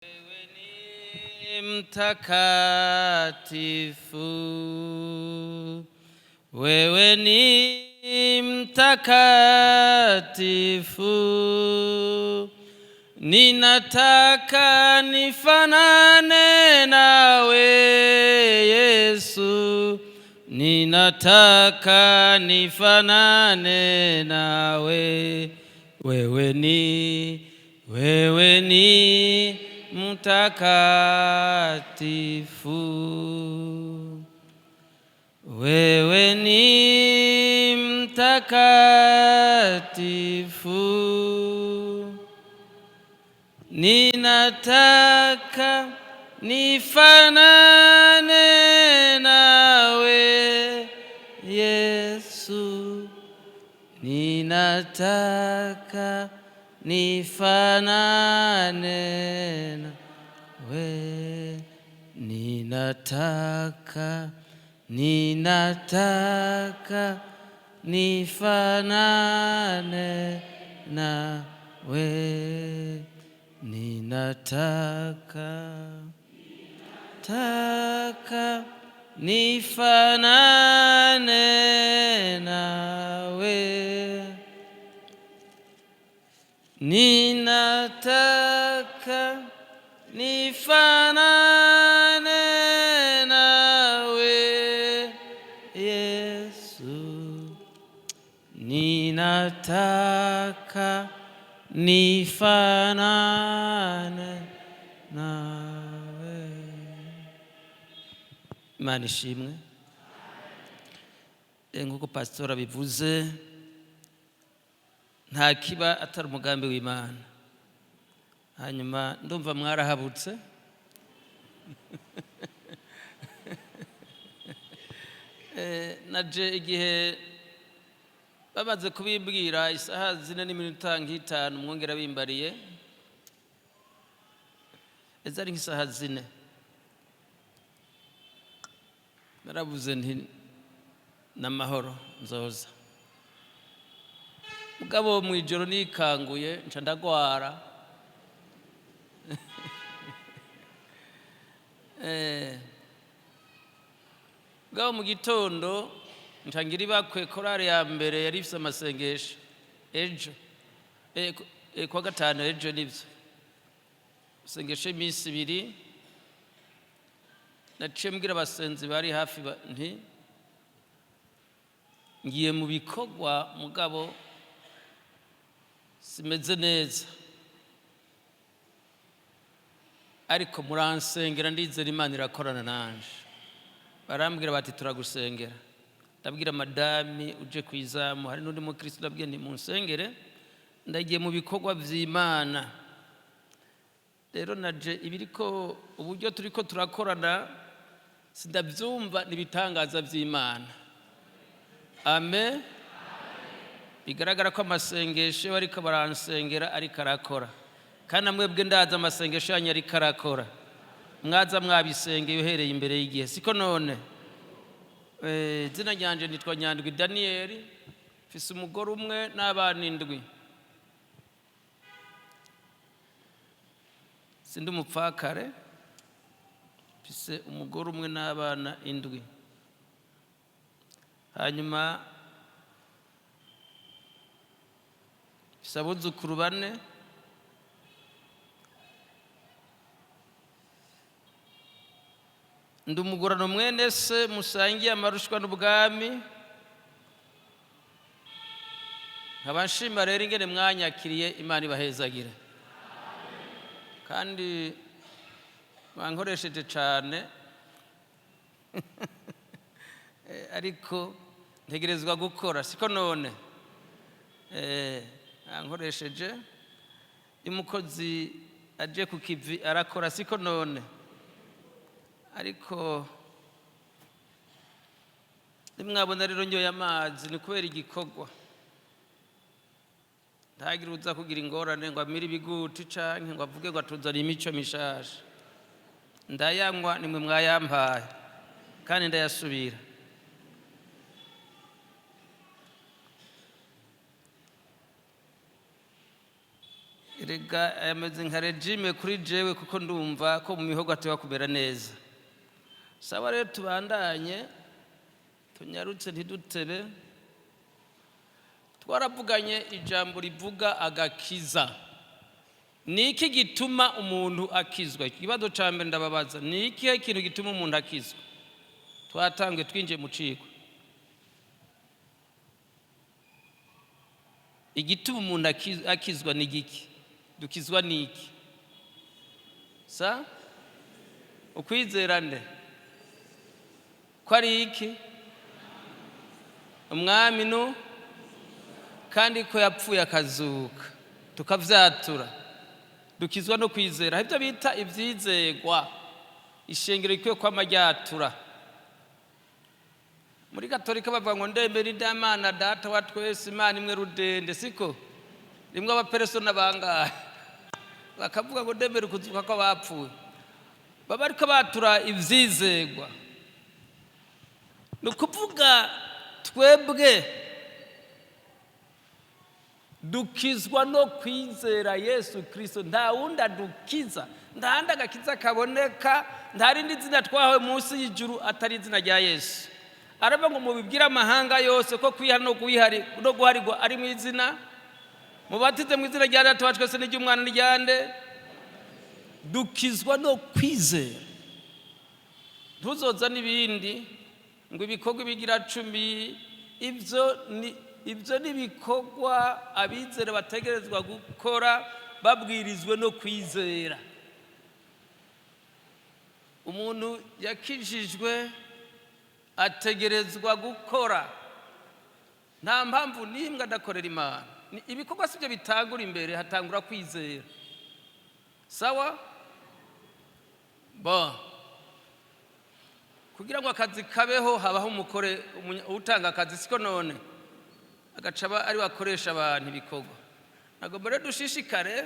Wewe ni mtakatifu, wewe ni mtakatifu, ninataka nifanane nawe Yesu, ninataka nifanane nawe, wewe ni mtakatifu, wewe ni mtakatifu, ninataka nifanane nawe Yesu, ninataka nifanane nawe, ninataka ninataka nifanane nawe, ninataka taka nifanane nawe, ninataka nifanane nawe Yesu, ninataka nifanane nawe. Imana ishimwe. Nk'uko pasitori abivuze, nta kiba atari umugambi w'Imana. Hanyuma ndumva mwarahabutse. Naje igihe bamaze kubimbwira isaha 4:05, mwongera bimbariye eza ari nk'isaha 4, narabuze nti n'amahoro nzoza. Mugabo mu ijoro nikanguye nca ndagwara. Mugabo mu gitondo nca ngira ibakwe. Korari ya mbere yari ifise amasengesho ejo, kuwa gatanu ejo, nivyo isengesho y'iminsi 2. Naciye mbwira abasenzi bari hafi nti ngiye mu bikorwa, mugabo simeze neza, ariko muransengera, ndizera Imana irakorana nanje. Barambwira bati turagusengera. Ndabwira madami uje ku izamu, hari n'undi mukristo, ndabwira nti munsengere, ndagiye mu bikorwa vy'Imana. Rero naje ibiriko uburyo turiko turakorana sindavyumva, nibitangaza vy'Imana. Amen. Bigaragara ko amasengesho bariko baransengera ariko arakora, kandi namwebwe ndaza amasengesho yanyu ariko arakora, mwaza mwabisengeye uhereye imbere y'igihe, siko none? Izina ryanje nitwa Nyandwi Daniyeli, mfise umugore umwe n'abana 7. Sindi umupfakare, mfise umugore umwe n'abana 7. Hanyuma mfise abuzukuru 4. Ndi umugurano mwene se musangiye amarushwa n'ubwami. Nkaba nshima rero ingene mwanyakiriye, Imana ibahezagire. Kandi bankoresheje cane, ariko ntegerezwa gukora, siko none? Bankoresheje. Iyo umukozi aje ku kivi arakora, siko none? Ariko nimwabona rero nyoye amazi ni kubera igikorwa. Ntagire uza kugira ingorane ngo amire ibiguti canke ngo avuge ngo atuzaniye imico mishasha. Ndayanywa nimwe mwayampaye, kandi ndayasubira. Erega ameze nka régime kuri jewe, kuko ndumva ko mu mihogo ateba kumera neza. Sawa rero, tubandanye, tunyarutse, ntidutebe. Twaravuganye ijambo rivuga agakiza. Ni iki gituma umuntu akizwa? Ikibazo cya mbere ndababaza: ni ikihe kintu gituma umuntu akizwa? Twatanzwe, twinjiye mu ciko. Igituma umuntu akizwa ni giki? Dukizwa ni iki? Sa ukwizera nde? Ko ari iki? Umwami nu kandi ko yapfuye akazuka, tukavyatura. Dukizwa no kwizera, ibyo bita ibyizegwa. Ishengero rikwiye kwama ryatura. Muri Katolika bavuga ngo: "Ndemera Imana Data wa twese, Imana imwe rudende." Siko rimwe abaperesona bangahe bakavuga ngo: "Ndemera ukuzuka kw'abapfuye." Baba ariko batura ibyizegwa. Ni ukuvuga twebwe dukizwa no kwizera Yesu Kirisito. Nta wundi adukiza, nta handi agakiza kaboneka, nta rindi zina twahawe munsi y'ijuru atari izina rya Yesu. Aravuga ngo: "Mubibwire amahanga yose ko kwihana no guharigwa ari mu izina, mubatize mu izina rya Data wa twese n'iry'Umwana n'iryande." Dukizwa no kwizera. Ntuzoza n'ibindi ngo ibikorwa ibigira cumi. Ibyo ni ibikorwa abizera bategerezwa gukora babwirizwe no kwizera. Umuntu yakijijwe ategerezwa gukora. Nta mpamvu n'imwe adakorera Imana. Ibikorwa si byo bitangura imbere, hatangura kwizera. Sawa bo, kugira ngo akazi kabeho habaho umukore utanga akazi, siko? None agaca aba ari we akoresha abantu ibikorwa. Ntabwo rero dushishikare,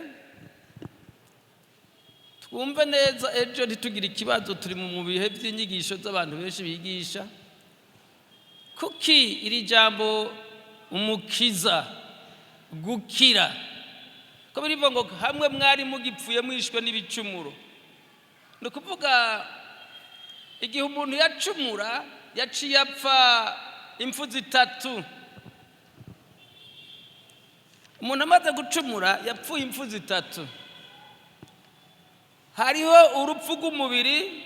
twumve neza, ejo ntitugire ikibazo. Turi mu bihe by'inyigisho z'abantu benshi bigisha. Kuki iri jambo umukiza, gukira, ko birivuga ngo hamwe mwari mugipfuye mwishwe n'ibicumuro? Ni ukuvuga igihe umuntu yacumura yaciye apfa impfu zitatu. Umuntu amaze gucumura yapfuye impfu zitatu. Hariho urupfu rw'umubiri,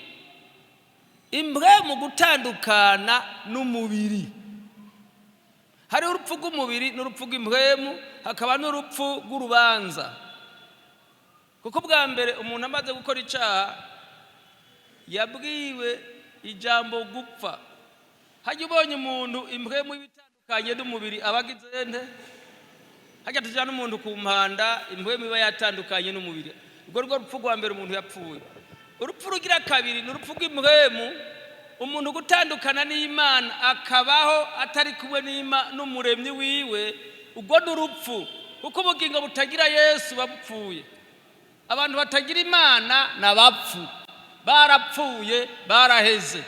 imbwa mu gutandukana n'umubiri. Hariho urupfu rw'umubiri n'urupfu rw'impwemu, hakaba n'urupfu rw'urubanza. Kuko bwa mbere umuntu amaze gukora icyaha yabwiwe ijambo gupfa. Hajya ubonye umuntu impwemu ibitandukanye n'umubiri aba agize nte? Hajya tujyana umuntu ku mpanda, impwemu iba yatandukanye n'umubiri. Urwo rwo rupfu rwa mbere umuntu yapfuye. Urupfu rugira kabiri ni urupfu rw'impwemu, umuntu gutandukana n'Imana, akabaho atari kumwe n'Umuremyi wiwe. Urwo ni urupfu, kuko ubugingo butagira Yesu bapfuye. Abantu batagira Imana ni abapfu, barapfuye, baraheze.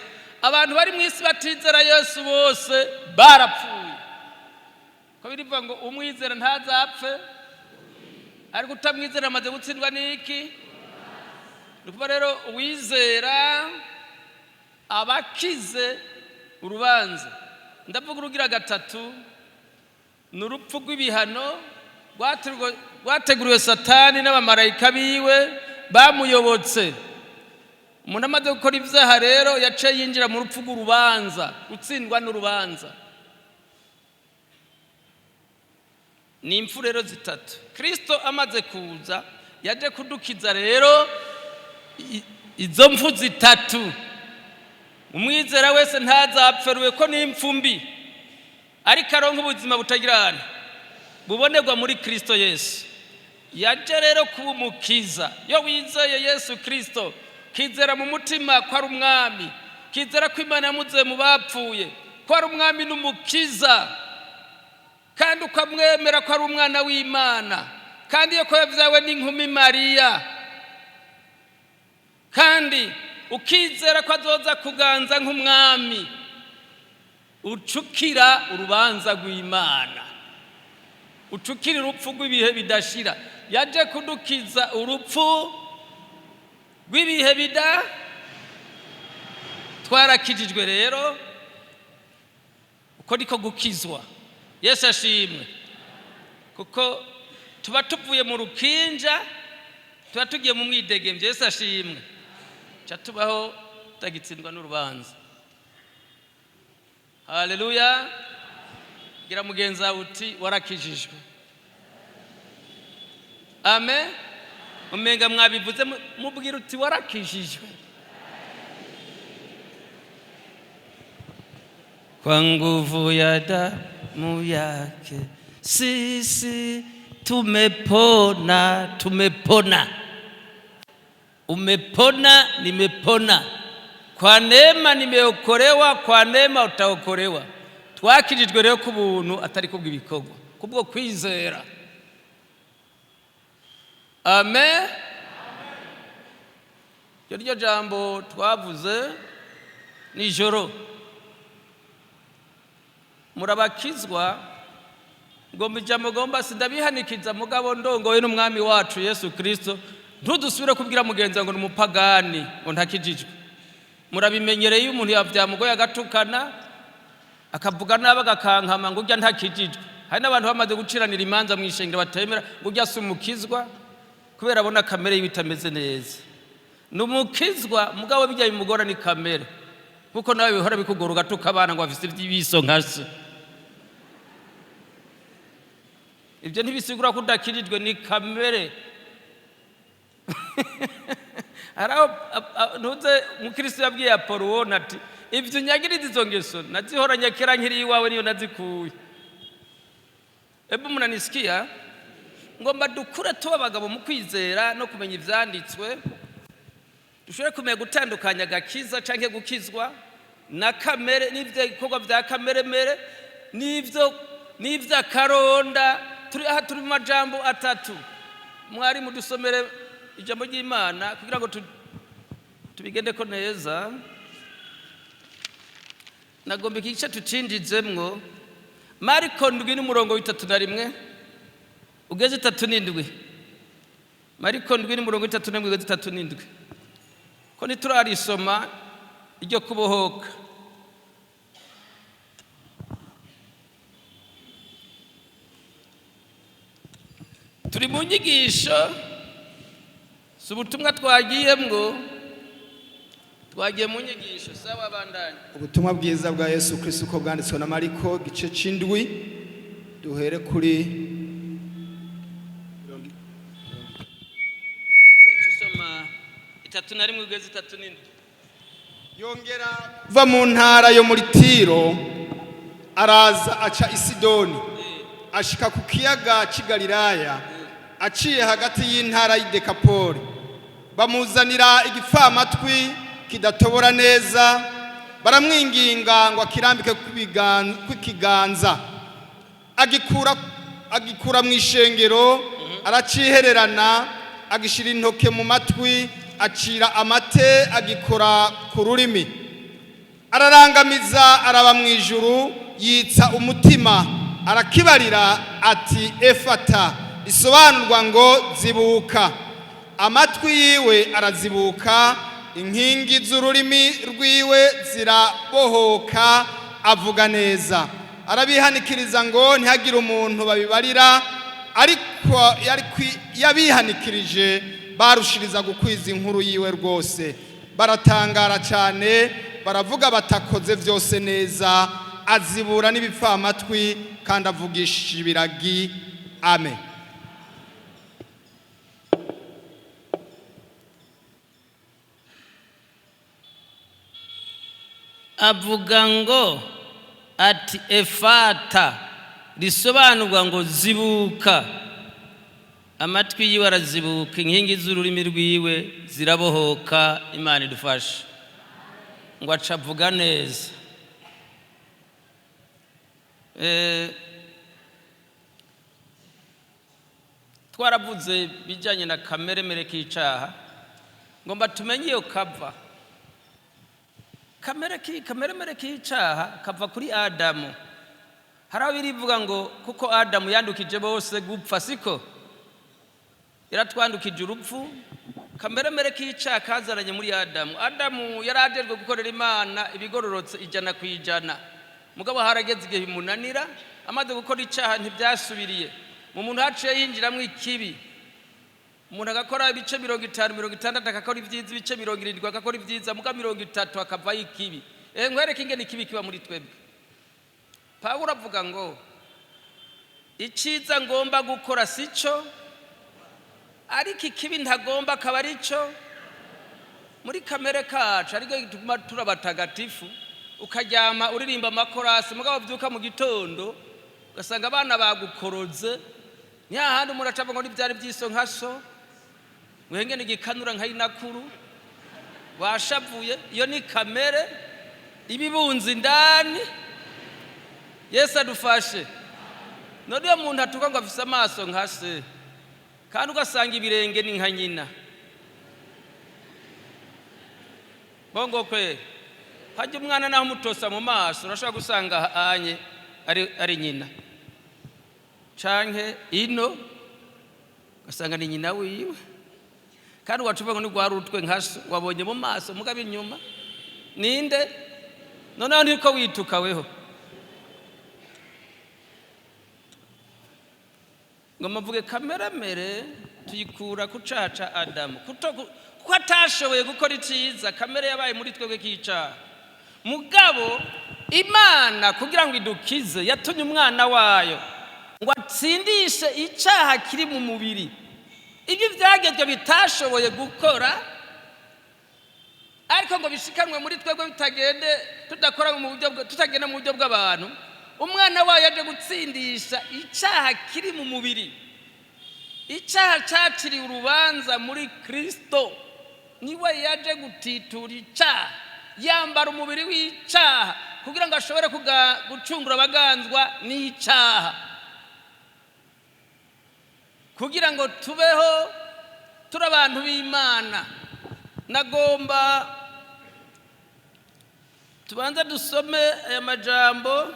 Abantu bari mu isi batizera Yesu bose barapfuye. Ko birivuga ngo umwizera ntazapfe, ariko utamwizera amaze gutsindwa n'iki? Ni ukuvuga rero uwizera aba akize urubanza. Ndavuga urugira gatatu, ni urupfu rw'ibihano rwateguriwe Satani n'abamarayika biwe bamuyobotse. Umuntu amaze gukora ibyaha rero yaciye yinjira mu rupfu rw'urubanza, gutsindwa n'urubanza. Ni impfu rero zitatu. Kirisito amaze kuza yaje kudukiza rero izo mpfu zitatu. Umwizera wese ntazapferuwe ko n'impfu mbi, ariko aronka ubuzima butagirana bubonerwa muri Kirisito Yesu. Yaje rero kuba umukiza. Iyo wizeye Yesu Kirisito, kizera mu mutima ko ari Umwami, kizera ko Imana yamuzuye mu bapfuye, ko ari Umwami n'Umukiza, kandi ukamwemera ko ari Umwana w'Imana, kandi iyo ko yabyawe n'inkumi Mariya, kandi ukizera ko azoza kuganza nk'umwami, ucukira urubanza rw'Imana, ucukira urupfu rw'ibihe bidashira. Yaje kudukiza urupfu rw'ibihe bida. Twarakijijwe rero, uko niko gukizwa. Yesu ashimwe, kuko tuba tuvuye mu rukinja, tuba tugiye mu mwidegembyo. Yesu ashimwe. Ca tubaho tutagitsindwa n'urubanza. Haleluya! Gira mugenzi wawe uti: "Warakijijwe." Amen. Umenga mwabivuze. Mubwira uti: "Warakijijwe." Kwa nguvu ya damu yake sisi tumepona, tumepona. Umepona, nimepona. Kwa neema nimeokolewa, kwa neema utaokolewa. Twakirijwe rero ku buntu, atari kubw'ibikorwa, kubwo kwizera. Amen. Iryo ryo jambo twavuze nijoro. Murabakizwa. Ngomba ijambo, ngomba sindabihanikiza, mugabo ndongoye n'Umwami wacu Yesu Kristo. Ntudusubire kubwira mugenzi wawe ngo ni umupagani, ngo ntakijijwe. Murabimenyereye, iyo umuntu yavyamugoye agatukana, akavuga nabi, agakankama, ngo urya ntakijijwe. Hari n'abantu bamaze guciranira imanza mu ishengero, batemera ngo urya si umukizwa, kubera abona kamere yiwe itameze neza. Ni umukizwa, mugabo bijya bimugora ni kamere, kuko nawe bihora bikugora ugatuka abana ngo bafise iby'ibiso nka se. Ibyo ntibisigura ko udakirijwe, ni kamere. Hari aho ntuze umukristo yabwiye Apoloni ati: "Ibyo unyagiriza, izo ngeso nazihoranye kera nkiri iwawe, niyo nazikuye." Ebu munanisikia? Ngomba dukure tuba abagabo mu kwizera no kumenya ivyanditswe, dushobore kumenya gutandukanya agakiza canke gukizwa na kamere, n'ivyo bikorwa vya kameremere, n'ivyo n'ivy'akaronda. Turi aha, turi mu majambo atatu. Mwari mudusomere ijambo ry'Imana kugira ngo tubigendeko neza. Nagomba iki gice tucinjizemwo. Mariko 7 n'umurongo w'31 ugeze 37. Mariko 7 n'umurongo w'31 ugeze 37, ko ntiturarisoma iryo kubohoka. Turi mu nyigisho, si ubutumwa twagiyemwo, twagiye mu nyigisho. Sawa, bandanye. Ubutumwa bwiza bwa Yesu Kristo uko bwanditswe na Mariko, gice c'indwi, duhere kuri Tusoma 31 ugeze 37. Yongera kuva mu ntara yo muri Tiro, araza aca i Sidoni, ashika ku kiyaga cy'i Galilaya, aciye hagati y'intara y'i Dekapoli. Bamuzanira igipfamatwi kidatobora neza, baramwinginga ngo akirambike ku kiganza. Agikura mu ishengero, aracihererana, agishira intoke mu matwi, acira amate, agikora ku rurimi. Ararangamiza, araba mu ijuru, yitsa umutima, arakibarira ati: "Efata", risobanurwa ngo "Zibuka". Amatwi yiwe arazibuka, inkingi z'ururimi rwiwe zirabohoka, avuga neza. Arabihanikiriza ngo ntihagire umuntu babibarira, ariko yabihanikirije barushiriza gukwiza inkuru yiwe rwose. Baratangara cyane, baravuga batakoze byose neza, azibura n'ibipfamatwi kandi avugisha ibiragi. Amen. Avuga ngo ati: "Efata", risobanurwa ngo "Zibuka". Amatwi yiwe arazibuka, inkingi z'ururimi rwiwe zirabohoka. Imana idufashe. Ngo aca avuga neza. Twaravuze bijyanye na kameremere k'icaha. Ngomba tumenye iyo kava. Kameremere k'icaha kava kuri Adamu. Hari aho birivuga ngo kuko Adamu yandukije bose gupfa, siko? Yaratwandukije urupfu. Kameremere k'icyaha kazaranye muri Adamu. Adamu yari ajejwe gukorera Imana ibigororotse 100%, mugabo harageze igihe bimunanira. Amaze gukora icyaha, ntibyasubiriye mu muntu, haciye yinjiramo ikibi. Umuntu agakora ibice 50, 60 agakora ibyiza, ibice 70 agakora ibyiza, muga 30 akavayo ikibi. Nkwereke ingene ikibi kiba muri twebwe. Pawulo avuga ngo: "Icyiza ngomba gukora si cyo, ariko ikibi ntagomba akaba ari cyo." Muri kamere kacu ariko tuguma turi abatagatifu, ukaryama uririmba amakorasi, mugabo ubyuka mu gitondo ugasanga abana bagukoroze. Ni hahandi umuntu acavuga ngo n'ibyari byiso nka so, wengene igikanura nka inakuru washavuye. Iyo ni kamere ibibunze indani. Yesu adufashe. None iyo muntu atuka ngo afise amaso nka se, kandi ugasanga ibirenge ni nka nyina, bongo kweri. Hajya umwana naho umutosa mu maso, urashobora gusanga anye ari nyina, canke ino ugasanga ni nyina wiwe, kandi wacuva ngo ntigwari utwe nka so wabonye mu maso, mugabo inyuma ninde? Noneho niko wituka weho. Ngo muvuge kameremere tuyikura ku caha ca Adamu, kuko atashoboye gukora iciza. Kamere yabaye muri twebwe k'icaha. Mugabo Imana, kugira ngo idukize, yatumye umwana wayo ngo atsindishe icaha kiri mu mubiri, ibyo ibyagezwe bitashoboye gukora, ariko ngo bishikanwe muri twebwe bitagende, tudakora mu buryo tutagenda mu buryo bw'abantu. Umwana wayo yaje gutsindisha icyaha kiri mu mubiri. Icyaha cyaciriwe urubanza muri Kristo. Niwe yaje gutitura icyaha, yambara umubiri w'icyaha kugira ngo ashobore gucungura abaganzwa n'icyaha, kugira ngo tubeho turi abantu b'Imana. Nagomba tubanze dusome aya majambo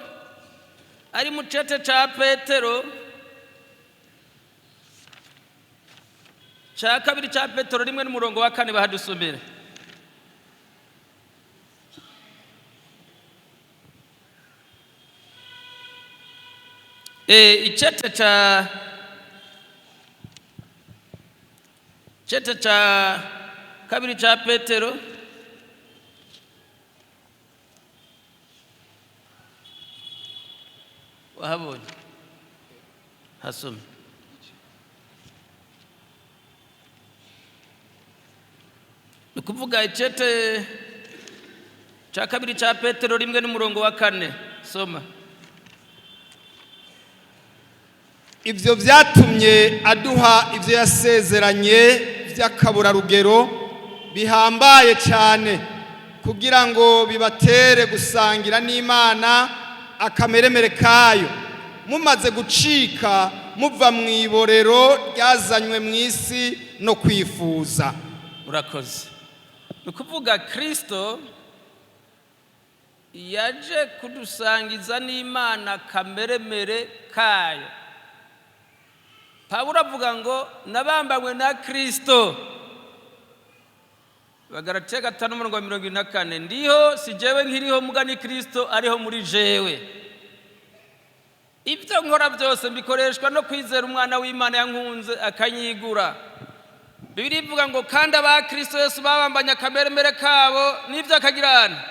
ari mu cete ca Petero ca kabiri, ca Petero 1 n'umurongo wa 4. Bahadusomere. Icete ca kabiri ca Petero. Wahabonye? Hasome. Ni ukuvuga icete ca kabiri ca Petero 1 n'umurongo wa 4. Soma. Ibyo byatumye aduha ibyo yasezeranye by'akaburarugero bihambaye cyane, kugira ngo bibatere gusangira n'Imana akameremere kayo, mumaze gucika muva mu iborero ryazanywe mu isi no kwifuza. Urakoze. Ni ukuvuga Kirisito yaje kudusangiza n'Imana kameremere kayo. Pawulo avuga ngo: "Nabambanywe na Kirisito." Bagaratiya 5 umurongo wa 74: "Ndiho, si jewe nkiriho, muga ni Kirisito ariho muri jewe. Ibyo nkora byose mbikoreshwa no kwizera umwana w'Imana yankunze akanyigura." Bibiliya ivuga ngo: "Kandi aba Kristo Yesu babambanye akameremere kabo n'ibyo akagirana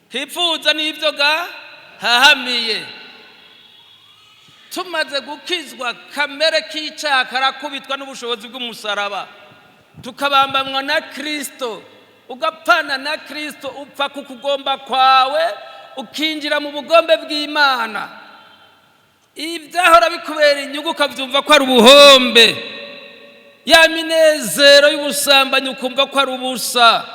kipfuza n'ibyo gahahamiye." Tumaze gukizwa, kamere k'icyaha karakubitwa n'ubushobozi bw'umusaraba, tukabambamwa na Kristo. Ugapfana na Kristo, upfa ku kugomba kwawe, ukinjira mu bugombe bw'Imana. Ibyahora bikubera inyungu ukabyumva ko ari ubuhombe, ya minezero y'ubusambanyi ukumva ko ari ubusa.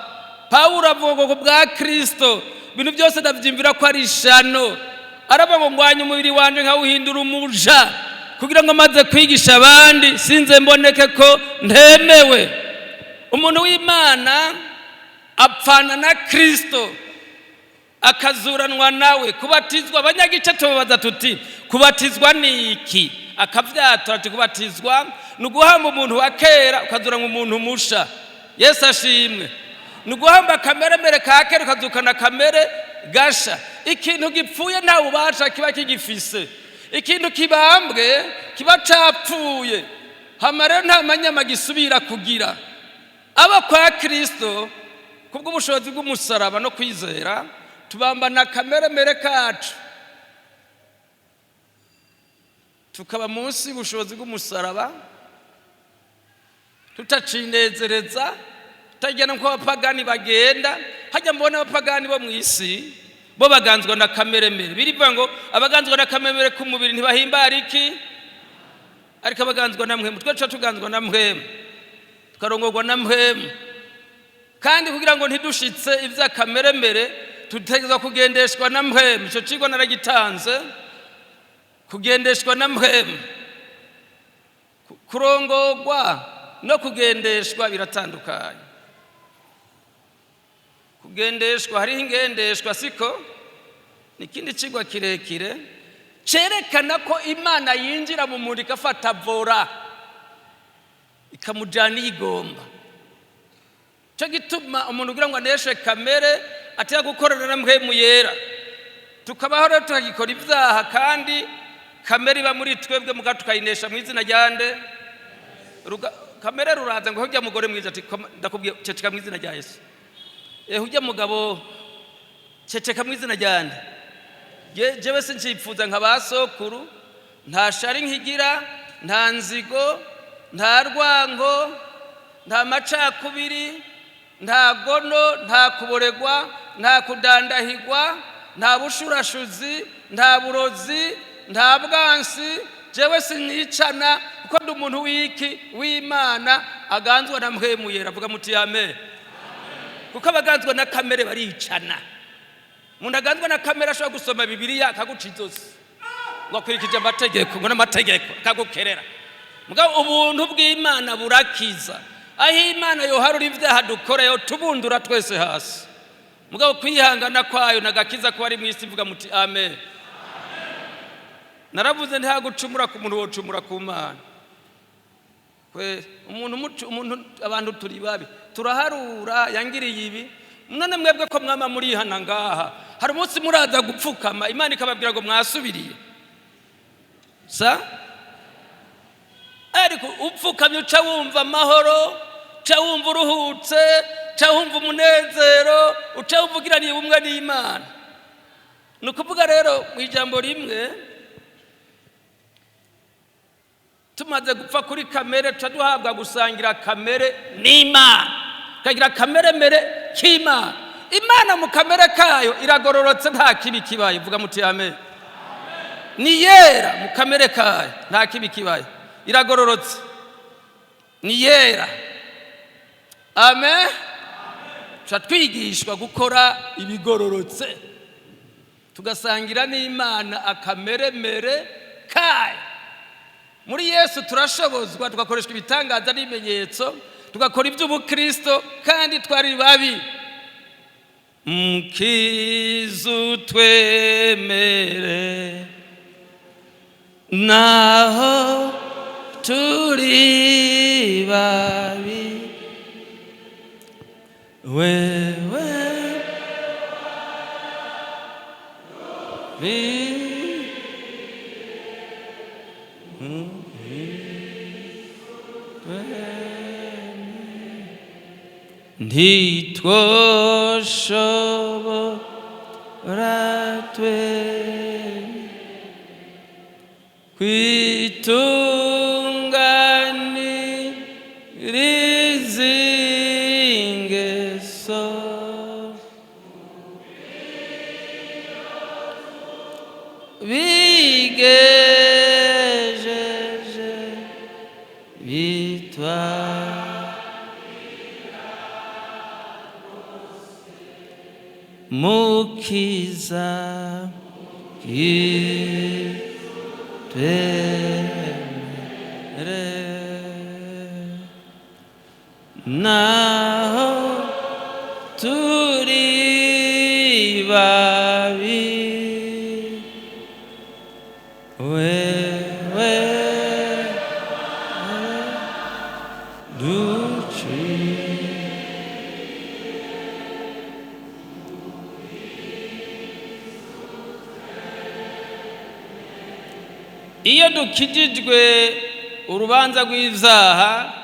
Pawulo avuga ngo: "Ku bwa Kristo ibintu byose ndabyumvira ko ari ishano." Aravuga ngo: "Ngwanya umubiri wanje nkawuhindura umuja, kugira ngo maze kwigisha abandi sinze mboneke ko ntemewe." Umuntu w'Imana apfana na Kristo, akazuranwa nawe. Kubatizwa, abanyagice tubabaza tuti: "Kubatizwa ni iki?" Akavyatura ati kubatizwa ni uguhamba umuntu wa kera ukazura mu muntu musha. Yesu ashimwe. Ni uguhamba akameremere ka kera ukazukana kamere gasha. Ikintu gipfuye nta bubasha kiba kigifise. Ikintu kibambwe kiba capfuye, hama rero nta manyama gisubira kugira. Aba kwa Kristo, kubw'ubushobozi bw'umusaraba no kwizera, tubambana akameremere kacu, tukaba munsi y'ubushobozi bw'umusaraba, tutacinezereza, tutagenda nk'uko abapagani bagenda. Hajya mbona abapagani bo mu isi bo baganzwa na kameremere. Birivuga ngo abaganzwa na kameremere k'umubiri ntibahimbara iki, ariko abaganzwa na mpwemu. Twe tuca tuganzwa na mpwemu, tukarongorwa na mpwemu. Kandi kugira ngo ntidushitse ivy'akameremere, tutegerezwa kugendeshwa na mpwemu. Ico cigwa naragitanze, kugendeshwa na mpwemu. Kurongorwa no kugendeshwa biratandukanye. Kugendeshwa, hariho ingendeshwa, siko? Ni ikindi cigwa kirekire cerekana ko Imana yinjira mu muntu igafata volant, ikamujana iyo igomba. Cyo gituma umuntu kugira ngo aneshe kamere atera gukorana na mpwemu yera. Tukabaho rero tukagikora ibyaha, kandi kamere iba muri twebwe, muga tukayinesha mu izina rya nde? Kamere ruraza ngo ujya mugore mwiza, ati ndakubwiye ceceka mu izina rya Yesu. Ujya mugabo, ceceka mu izina rya nde? Jewe sincipfuza nka ba sokuru, nta shari nkigira, nta nzigo, nta rwango, nta macakubiri, nta gono, nta kuboregwa, nta kudandahigwa, nta bushurashuzi, nta burozi, nta bwansi. Jewe sinicana, kuko ndi umuntu w'iki? W'Imana, aganzwa na mpwemu yera. Avuga muti amen. Kuko abaganzwa na kamere baricana. Umuntu aganzwa na kamere ashobora gusoma Bibiliya akaguca izosi, ngo akurikije amategeko, ngo n'amategeko akagukerera. Mugabo ubuntu bw'Imana burakiza. Aho Imana yoharura ibyaha dukora, yo tubundura twese hasi. Mugabo kwihangana kwayo nagakiza ko ari mu isi. Mvuga muti amen. Naravuze, nta gucumura ku muntu wocumura ku Mana. Kwe umuntu umuntu, abantu turi babi, turaharura yangiriye ibi. None mwebwe ko mwama murihana ngaha, hari umunsi muraza gupfukama Imana ikababwira ngo mwasubiriye sa? Ariko upfukamye uca wumva amahoro, uca wumva uruhutse, uca wumva umunezero, uca wumva ugiraniye ubumwe n'Imana. Ni ukuvuga rero mu ijambo rimwe, tumaze gupfa kuri kamere, tuca duhabwa gusangira kamere n'Imana, tukagira kamere mere k'Imana. Imana mu kamere kayo iragororotse, nta kibi kibaye. Vuga muti amen. Ni yera mu kamere kayo, nta kibi kibaye, iragororotse, ni yera. Amen. Tuca twigishwa gukora ibigororotse, tugasangira n'Imana akameremere kayo. Muri Yesu turashobozwa, tugakoreshwa ibitangaza n'ibimenyetso, tugakora iby'ubukristo kandi twari babi. Mkizu twemere naho turi babi, wewe bi ntitwoshobora twe kwitunganiriza ingeso bigejeje bitwa mukiza twemere naho turi babi, wewe. Iyo dukijijwe urubanza rw'ivyaha,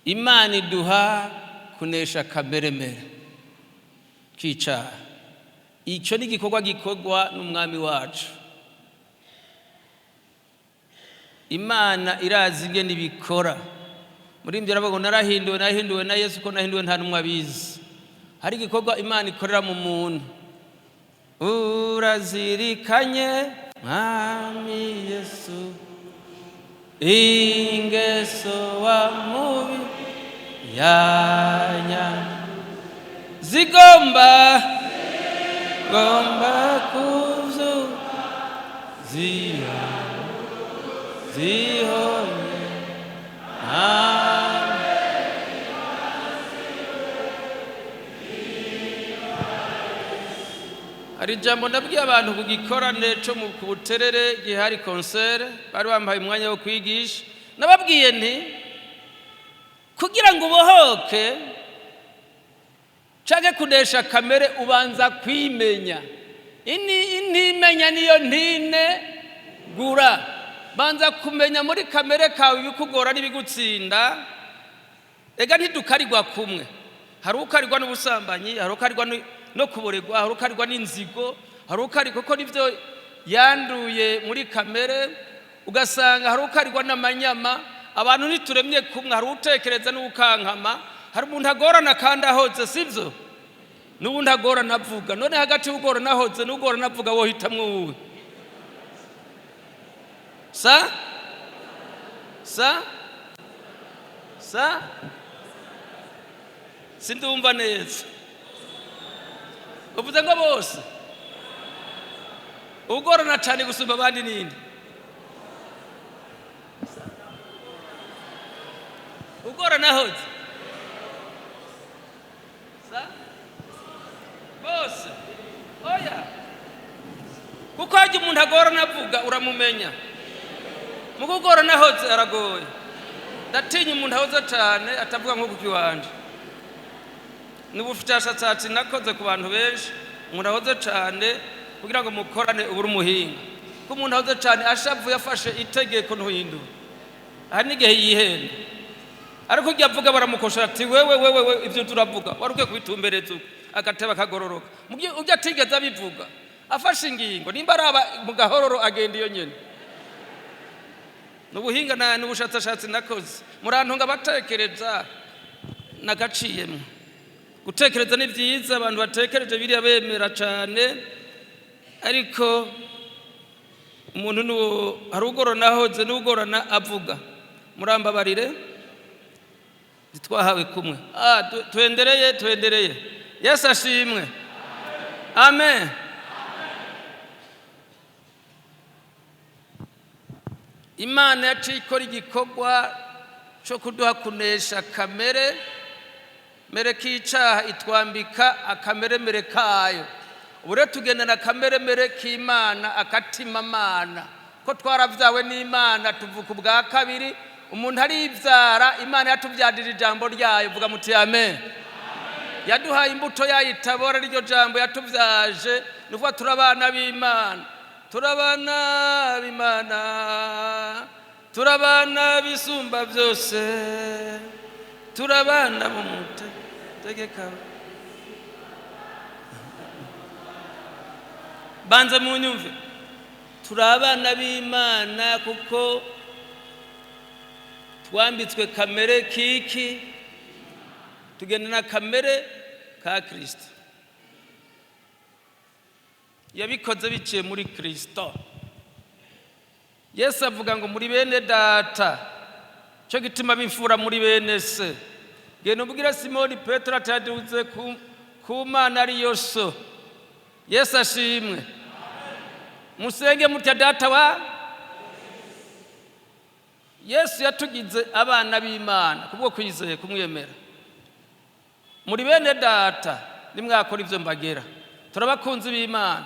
Imana iduha kunesha kameremere k'icaha. Icyo ni igikorwa gikorwa n'Umwami wacu. Imana irazi ingene ibikora. Muri ibyo aravuga ngo narahinduwe, nahinduwe na Yesu, ko nahinduwe nta n'umwe abizi. Hari igikorwa Imana ikorera mu muntu. Urazirikanye, Mwami Yesu, ingeso wa mubi yanya zigomba gomba kuzu ziha zihonye. Amen. Hari ijambo ndabwiye abantu ku gikorane cyo mu ku Buterere, igihe hari concert, bari bambaye umwanya wo kwigisha. Nababwiye nti kugira ngo ubohoke canke kunesha kamere, ubanza kwimenya. Ini intimenya niyo ntine gura. Banza kumenya muri kamere kawe ibikugora n'ibigutsinda. Ega ntidukarirwa kumwe. Hari ukarirwa n'ubusambanyi, hari ukarirwa no kuboregwa, hari ukarirwa n'inzigo, hari ukarirwa kuko nivyo yanduye muri kamere. Ugasanga hari ukarirwa n'amanyama. Abantu ntituremye kumwe. Hari utekereza n'ukankama, hari umuntu agorana kandi ahoze, sivyo? N'ubundi agorana avuga. None hagati y'ugorana ahoze n'ugorana avuga, wohitamwo wowe? Sa sa sa sindumva neza. Uvuze ngo bose ugorana cyane gusumba abandi ninde? Ugorana ahoze sa bose? Oya, kuko hajya umuntu agorana avuga uramumenya, mu kugorana ahoze aragoye. Ndatinya umuntu ahoze cyane atavuga nko kuko iwanje ni ubushakashatsi nakoze ku bantu benshi. Umuntu ahoze cyane, kugira ngo mukorane ubure umuhinga, ko umuntu ahoze cyane ashavuye afashe itegeko ntuhindura. Hari n'igihe yihenda, ariko ujya avuga baramukosha ati: "Wewe, wewe, we, ibyo turavuga wari ukwiye kubitumbereza uko," agateba akagororoka. Ujya atigeze abivuga, afashe ingingo, nimba araba mu gahororo agenda iyo nyene. Ni ubuhinga ni ubushakashatsi nakoze. Murantunga batekereza nagaciyemo. Gutekereza ni byiza, abantu batekereje biriya bemera cyane, ariko umuntu nuwo hari ugorana ahoze n'ugorana avuga. Murambabarire, ntitwahawe kumwe. Tuendereye, tuendereye. Yesu ashimwe. Amen. Imana yaciye ikora igikorwa cyo kuduha kunesha kamere mere k'icaha, itwambika akameremere kayo. Ubu rero tugendana akameremere k'Imana, akatimamana, ko twaravyawe n'Imana, tuvuka ubwa kabiri. Umuntu arivyara. Imana yatuvyarira ijambo ryayo. Vuga muti amen. Yaduhaye imbuto yayo itabora, riryo jambo yatuvyaje. Ni ukuvuga turi abana b'Imana, turi abana b'Imana, turi abana b'Isumba byose, turi abana b'Umutegeka. Banze munyumve. Turi abana b'Imana kuko twambitswe kamere kiki? Tugenda na kamere ka Kristo. Yabikoze biciye muri Kristo. Yesu avuga ngo muri bene data, cyo gituma bimfura muri bene se. Genda ubwire Simoni Petero ataduze ku Mana ariyo so. Yesu ashimwe. Musenge mutya: Data wa. Yesu yatugize abana b'Imana kubwo kwizeye kumwemera. Muri bene data nimwakora ibyo mbagera. Turabakunzi b'Imana,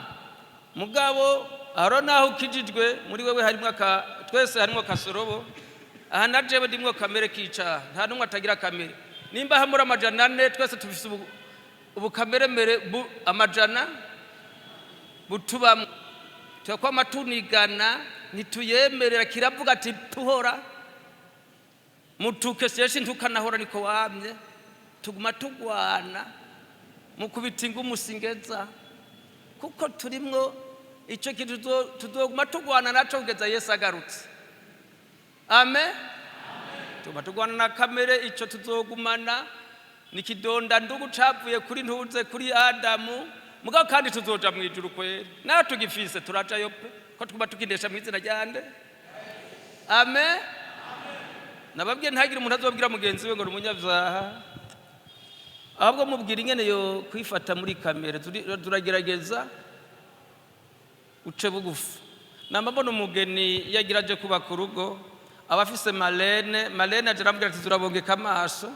mugabo aho naho ukijijwe, muri wewe harimo aka, twese harimo akasorobo. Aha na jewe ndimwo kamere k'icaha. Nta n'umwe atagira kamere. Nimba hamuri 400, twese tufise ubukameremere amajana butubamwo. Turakwama tunigana, ntituyemerera. Kiravuga ati tuhora mutuke syeshi ntukanahora, niko wamye tuguma tugwana mukubita ingumusingeza, kuko turimwo icyo kintu tuzoguma tugwana naco kugeza Yesu agarutse. Amen. Tuguma tugwana na kamere, ico tuzogumana ni kidonda ndugu cavuye kuri ntuze kuri Adamu. Mugabo kandi tuzoja mu ijuru kweri, nawe tugifise turajayo pe, ko tuguma tukindesha mu izina ryande. Amen. Nababwiye ntagire umuntu azobwira mugenzi we ngo ni umunyabyaha, ahubwo mubwira ingene yo kwifata muri kamere. Turagerageza uce bugufi. Namba mbona umugeni iyo agira aje kubaka urugo aba afise marraine. Marraine aje aramubwira ati turabongeka amaso,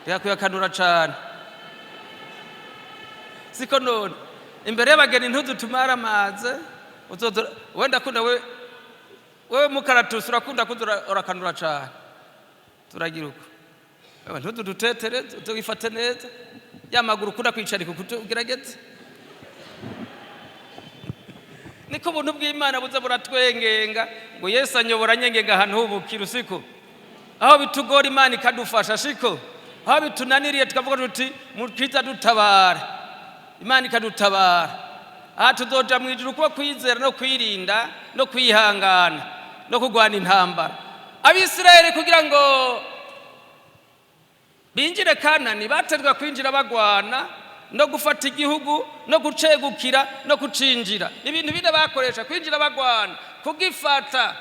reka kuyakanura cane, siko? None imbere y'abageni ntudutumare amaze. Wenda akunda we, wewe mukaratusi urakunda kuza urakanura cane. Turagira uko. Wewe ntudutetere, uze wifate neza, ya maguru ukunda kwicarika uko ugerageze. Niko ubuntu bw'Imana buza buratwengenga, ngo Yesu anyobora anyengenga ahantu h'ubukira usiku. Aho bitugora Imana ikadufasha, siko? Aho bitunaniriye tukavuga tuti mukiza dutabara, Imana ikadutabara. Aha tuzoja mu ijuru kuba kwizera no kwirinda no kwihangana no kurwana intambara. Abisirayeli kugira ngo binjire Kanani baterwa kwinjira bagwana no gufata igihugu no gucegukira no kucinjira. Ibintu bine bakoresha: kwinjira bagwana, kugifata,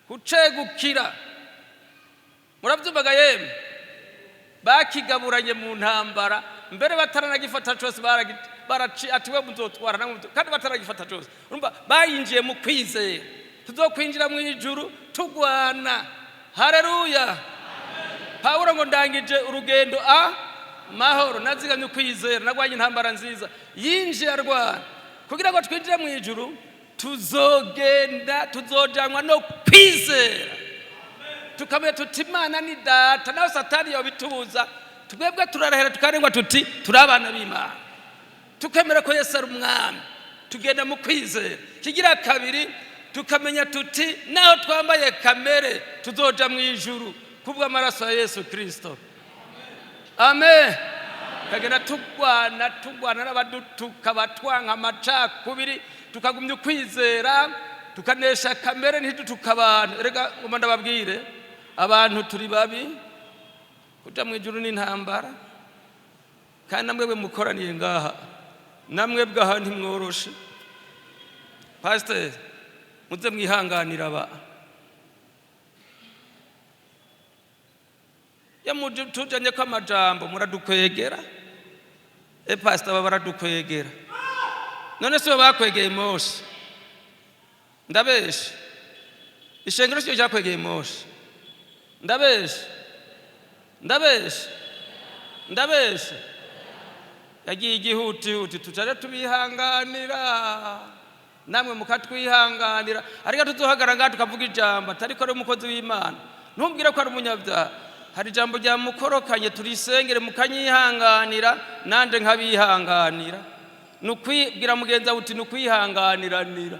gucegukira. Murabyumvaga yemwe? Bakigaburanye mu ntambara, mbere bataranagifata cyose baraci ati we muzotwara namwe kandi bataragifata cyose. Urumva bayinjiye mu kwizera. Tuzokwinjira mu ijuru tugwana. Haleluya! Pawulo ngo ndangije urugendo a mahoro, nazigamye ukwizera, nagwanye intambara nziza. Yinjiye arwana. Kugira ngo twinjire mu ijuru tuzogenda, tuzojanwa no kwizera, tukamenya tuti Imana ni data. Nawe Satani yobitubuza, twebwe turarahera tukarengwa tuti turi abana b'Imana, tukemera ko Yesu ari umwami, tugenda mu kwizera. Kigira kabiri, tukamenya tuti naho twambaye kamere tuzoja mu ijuru kubw'amaraso ya Yesu Kristo. Amen. Tukagenda tugwana, tugwana n'abadutuka, batwanka amacakubiri, tukagumya ukwizera, tukanesha kamere, ntidutuka abantu. Erega ngomba ndababwire, abantu turi babi. Kuja mu ijuru n'intambara. Kandi namwebwe mukoraniye ngaha, namwebwe aha ntimworoshe. Pasiteri, muze mwihanganira aba iyo tujanye ko amajambo muradukwegera. E pasita, aba baradukwegera. None si bo bakwegeye Mose? Ndabeshe? Ishengero siyo ryakwegeye Mose? Ndabeshe? Ndabeshe? Ndabeshe? Yagiye igihutihuti, tucaje tubihanganira, namwe mukatwihanganira. Ariko tuzohagara ngaha tukavuga ijambo atariko ari umukozi w'Imana, ntumbwire ko ari umunyabyaha, hari ijambo ryamukorokanye, turisengere, mukanyihanganira nanje nkabihanganira. Ni ukwibwira mugenzi wawe uti ni ukwihanganiranira.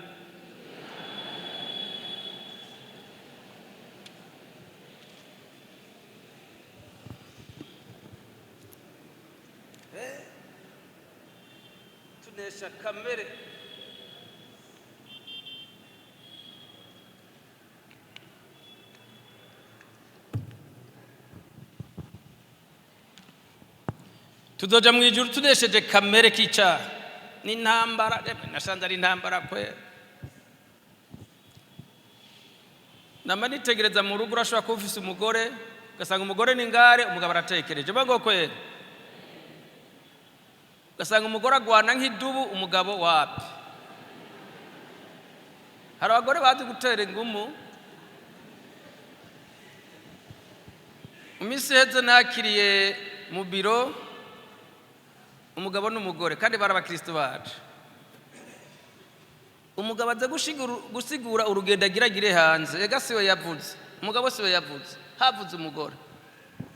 Tunesha kamere. Tuzoja mu ijuru tunesheje kamere k'icyaha. Ni intambara. Nasanze ari intambara kwe. Nama nitegereza mu rugo, urashobora kuba ufise umugore, ugasanga umugore ni ngare, umugabo aratekereje ngo kwera, ugasanga umugore agwana nk'idubu, umugabo wapi. Hari abagore bazi gutera ingumu. Mu minsi iheze nakiriye mu biro umugabo n'umugore, kandi bari abakristo bacu. Umugabo aza gusigura urugendo agira agire hanze. Ega siwe yavuze, umugabo siwe yavuze, havuze umugore.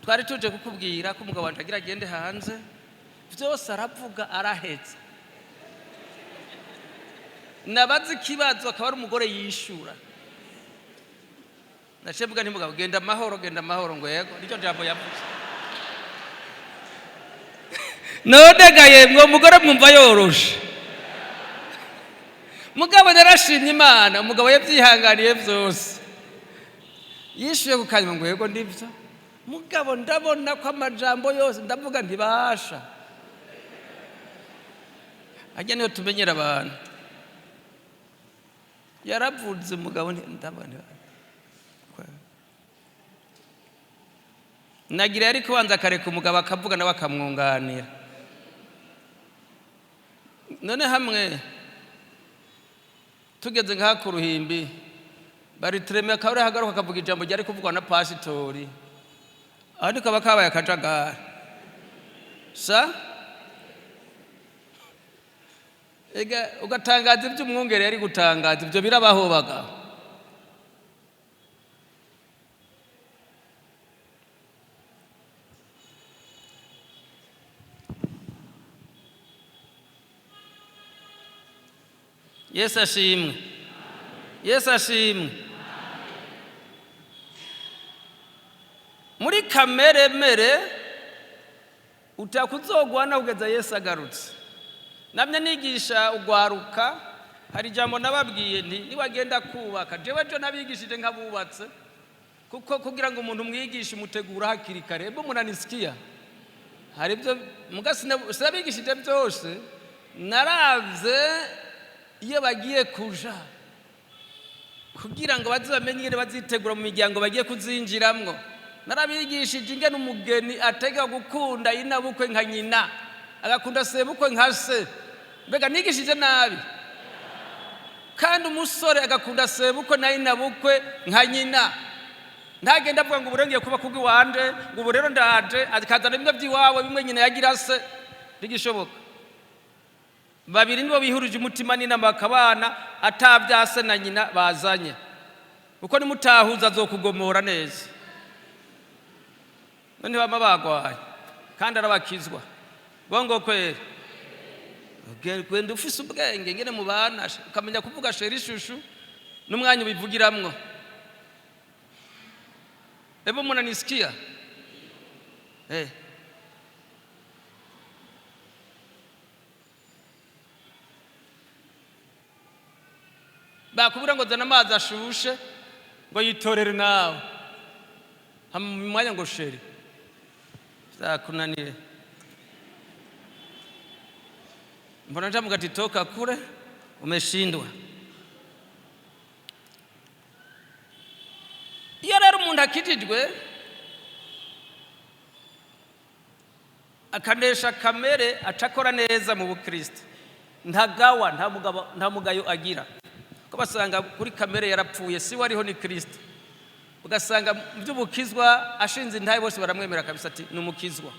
Twari tuje kukubwira ko umugabo wanje agira agende hanze. Byose aravuga, arahetse. Nabaza ikibazo akaba ari umugore yishura. Naciye mvuga nti: "Mugabo, genda amahoro, genda amahoro." Ngo yego, nicyo jambo yavuze. None gaye mwo mugore mwumva yoroshe? Mugabo narashimye Imana, umugabo yabyihanganiye byose, yishuye ku kanyuma ngo yego ndibyo. Mugabo ndabona ko amajambo yose, ndavuga ntibasha ajya niyo tumenyera abantu. Yaravuze umugabo, ndavuga nagira yari kubanza akareka umugabo akavuga, nawe akamwunganira. None hamwe tugeze ngaha ku ruhimbi, baritureme akaba ariho agaruka akavuga ijambo ryari kuvugwa na pasitori, ahandi kaba kabaye akajagari. Sa ega ugatangaza ibyo umwungere yari gutangaza, ibyo birabahobaga. Yesu ashimwe, Yesu ashimwe. Muri kamere mere utakuzogwana kugeza Yesu agarutse. Namye nigisha ugwaruka, hari ijambo nababwiye nti niwagenda kubaka, jewe jo nabigishije nk'abubatse, kuko kugira ngo umuntu umwigishe umutegura hakiri kare. Ebo munanisikia? Hari ibyo muga sinabigishije byose, naravye iyo bagiye kuja kugira ngo baze bamenye ingene bazitegura mu miryango bagiye kuzinjiramwo. Narabigishije ingene umugeni atega gukunda inabukwe nka nyina, agakunda sebukwe nka se. Mbega nigishije nabi? Kandi umusore agakunda sebukwe na inabukwe nka nyina, ntagenda avuga ngo ubu ngiye kuba kubw'iwanje, ngo ubu rero ndaje, akazana bimwe by'iwawe, bimwe nyina yagira se. Ntigishoboka. Babiri nibo bihurije umutima n'inama bakabana atabyase na nyina bazanye, kuko nimutahuza azokugomora neza. None bama bagwaye kandi arabakizwa bongo kweri. Genda ufise ubwenge ngene mubana, ukamenya kuvuga chéri, chouchou, n'umwanya ubivugiramwo. Ebo munanisikia? Eh. Bakubwira ngo zana amazi ashushe, ngo yitorere nawe, hama mu mwanya ngo chéri, vyakunaniye. Mbona nja mugati toka kule, umeshindwa. Iyo rero umuntu akijijwe akanesha kamere, acakora neza mu bukristo, ntagawa, nta mugabo, nta mugayo agira, ko basanga kuri kamere yarapfuye, si we ariho, ni Kristo. Ugasanga mu by'ubukizwa ashinze intahe, bose baramwemera kabisa, ati ni umukizwa,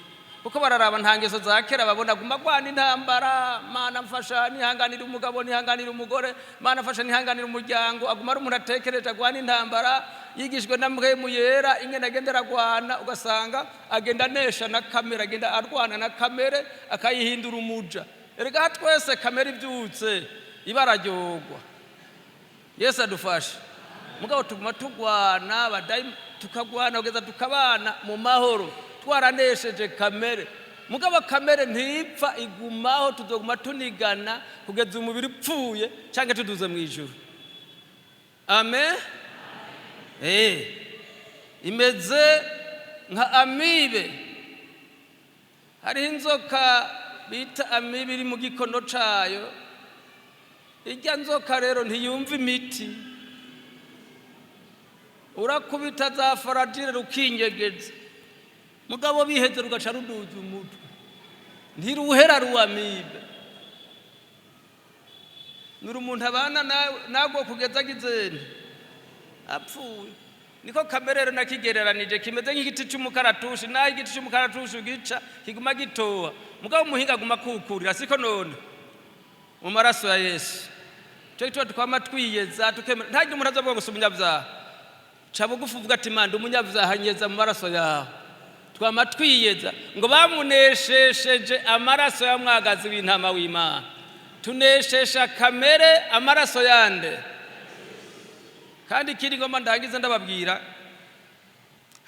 kuko bararaba nta ngeso za kera babona. Guma agwana intambara: "Mana mfasha nihanganira umugabo, nihanganira umugore, Mana mfasha nihanganira umuryango." Aguma ari umuntu atekereje, agwana intambara, yigishwe na Mpwemu Yera ingene agenda aragwana. Ugasanga agenda anesha na kamere, agenda arwana na kamere akayihindura umuja. Erega twese kamere ibyutse ibararyogwa. Yesu adufashe. Mugabo tuguma tugwana badayi, tukagwana kugeza tukabana mu mahoro, twaranesheje kamere. Mugabo kamere ntipfa, igumaho, tuzoguma tunigana kugeza umubiri upfuye cyangwa tuduze mu ijuru. Amen. Imeze nka amibe. Hariho inzoka bita amibe iri mu gikono cayo. Ijya nzoka rero ntiyumva imiti, urakubita za Flagyl rukinyegeza, mugabo biheze rugaca ruduza umutwe, ntiruhera ruwamibe. Nuri umuntu abana nagwo kugeza agizene apfuye. Niko kamere rero nakigereranije, kimeze nk'igiti cy'umukaratushi. Naho igiti cy'umukaratushi ugica kiguma gitoha, mugabo umuhinga aguma kukurira. Siko none mu maraso ya Yesu cyo gituma twama twiyeza, tukemera. Ntagira umuntu azavuga gusa umunyabyaha, ca bugufi uvuga ati: "Manda umunyabyaha, nyeza mu maraso yawe." Twama twiyeza ngo bamuneshesheje amaraso ya mwagazi w'intama w'Imana. Tuneshesha kamere amaraso yande. Kandi ikindi ngomba ndangize ndababwira,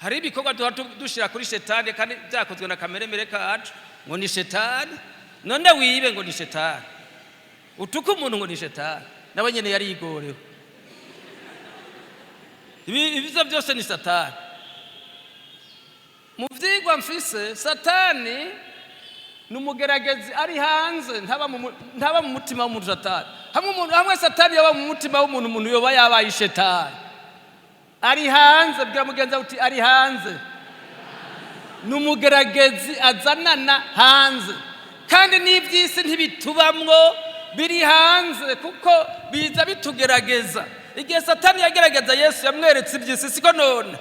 hari ibikorwa duha dushyira kuri shetani kandi byakozwe na kamere mere kacu, ngo ni shetani. None wibe ngo ni shetani, utuke umuntu ngo ni shetani, nawe nyine yarigorewe. Ibi ibyo byose ni satani. Mu byigwa mfise, satani ni umugeragezi ari hanze, ntaba mu mutima w'umuntu. Satani hamwe umuntu, hamwe satani yaba mu mutima w'umuntu, umuntu yoba yabaye ishetani. Ari hanze. Bwira mugenzi wawe uti: "Ari hanze." Ni umugeragezi azanana hanze, kandi n'iby'isi ntibitubamwo, biri hanze, kuko biza bitugerageza. Igihe satani yagerageza Yesu, yamweretse iby'isi, siko? None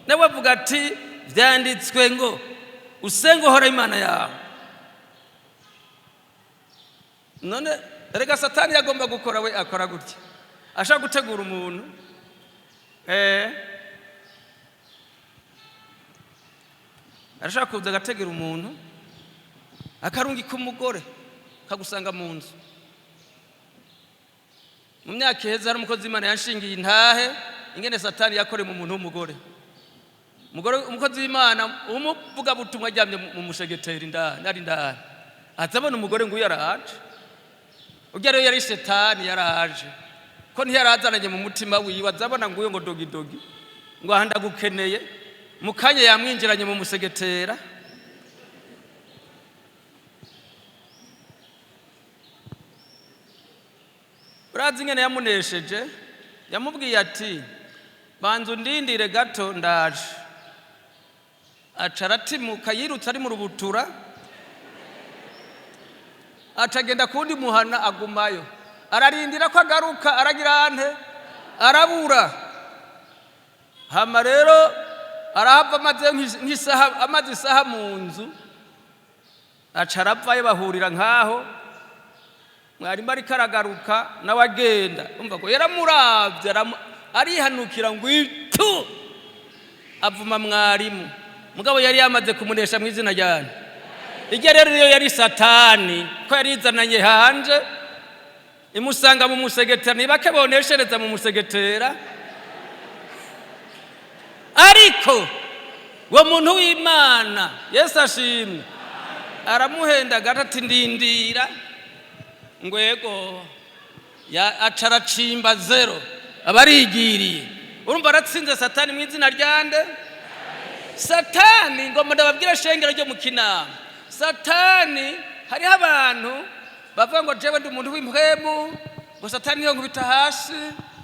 nawe avuga ati: "Byanditswe ngo usenge uhora Imana yawe." None rega satani yagomba gukora, we akora gutya, ashaka gutegura umuntu, arashaka kuza agategera umuntu, akarungika umugore akagusanga mu nzu. Mu myaka iheze hari umukozi w'Imana yanshingiye intahe ingene satani yakoreye mu muntu w'umugore. Umugore, umukozi w'Imana umuvugabutumwa, aryamye mu mushegeteri indani, ari indani, aza abona umugore ngo uyu yaraje. Ujya rero yari shetani, yaraje ko ntiyarazananye mu mutima wiwe. Aza abona ngo uyu ngo dogidogi, ngo aha ndagukeneye. Mu kanya yamwinjiranye mu musegetera. Urazi ingene yamunesheje? Yamubwiye ati: "Banza undindire gato, ndaje." Aca aratimuka, yirutse ari mu rubutura, aca agenda kuwundi muhana, agumayo, ararindira ko agaruka, aragira ante, arabura. Hama rero arahava, amaze nk'isaha, amaze isaha mu nzu, aca aravayo, bahurira nkaho mwarimu ariko aragaruka, nawe agenda. Umva ko yaramuravye, arihanukira ngo itu, avuma mwarimu. Mugabo yari yamaze kumunesha mu izina ryane. Irya rero niyo yari satani, ko yarizananye hanje, imusanga mu musegetera. Nibake boneshereza mu musegetera. Ariko uwo muntu w'Imana, Yesu ashimwe, aramuhenda gato, ati: "Ndindira." Ngo ego, aca aracimba zero, aba arigiriye. Urumva aratsinze satani mu izina ryande? Satani, ngomba ndababwira, shengero ryo mu Kinama, satani, hariho abantu bavuga ngo: "Jewe ndi umuntu w'impwemu," ngo: "Satani niyo nkubita hasi,"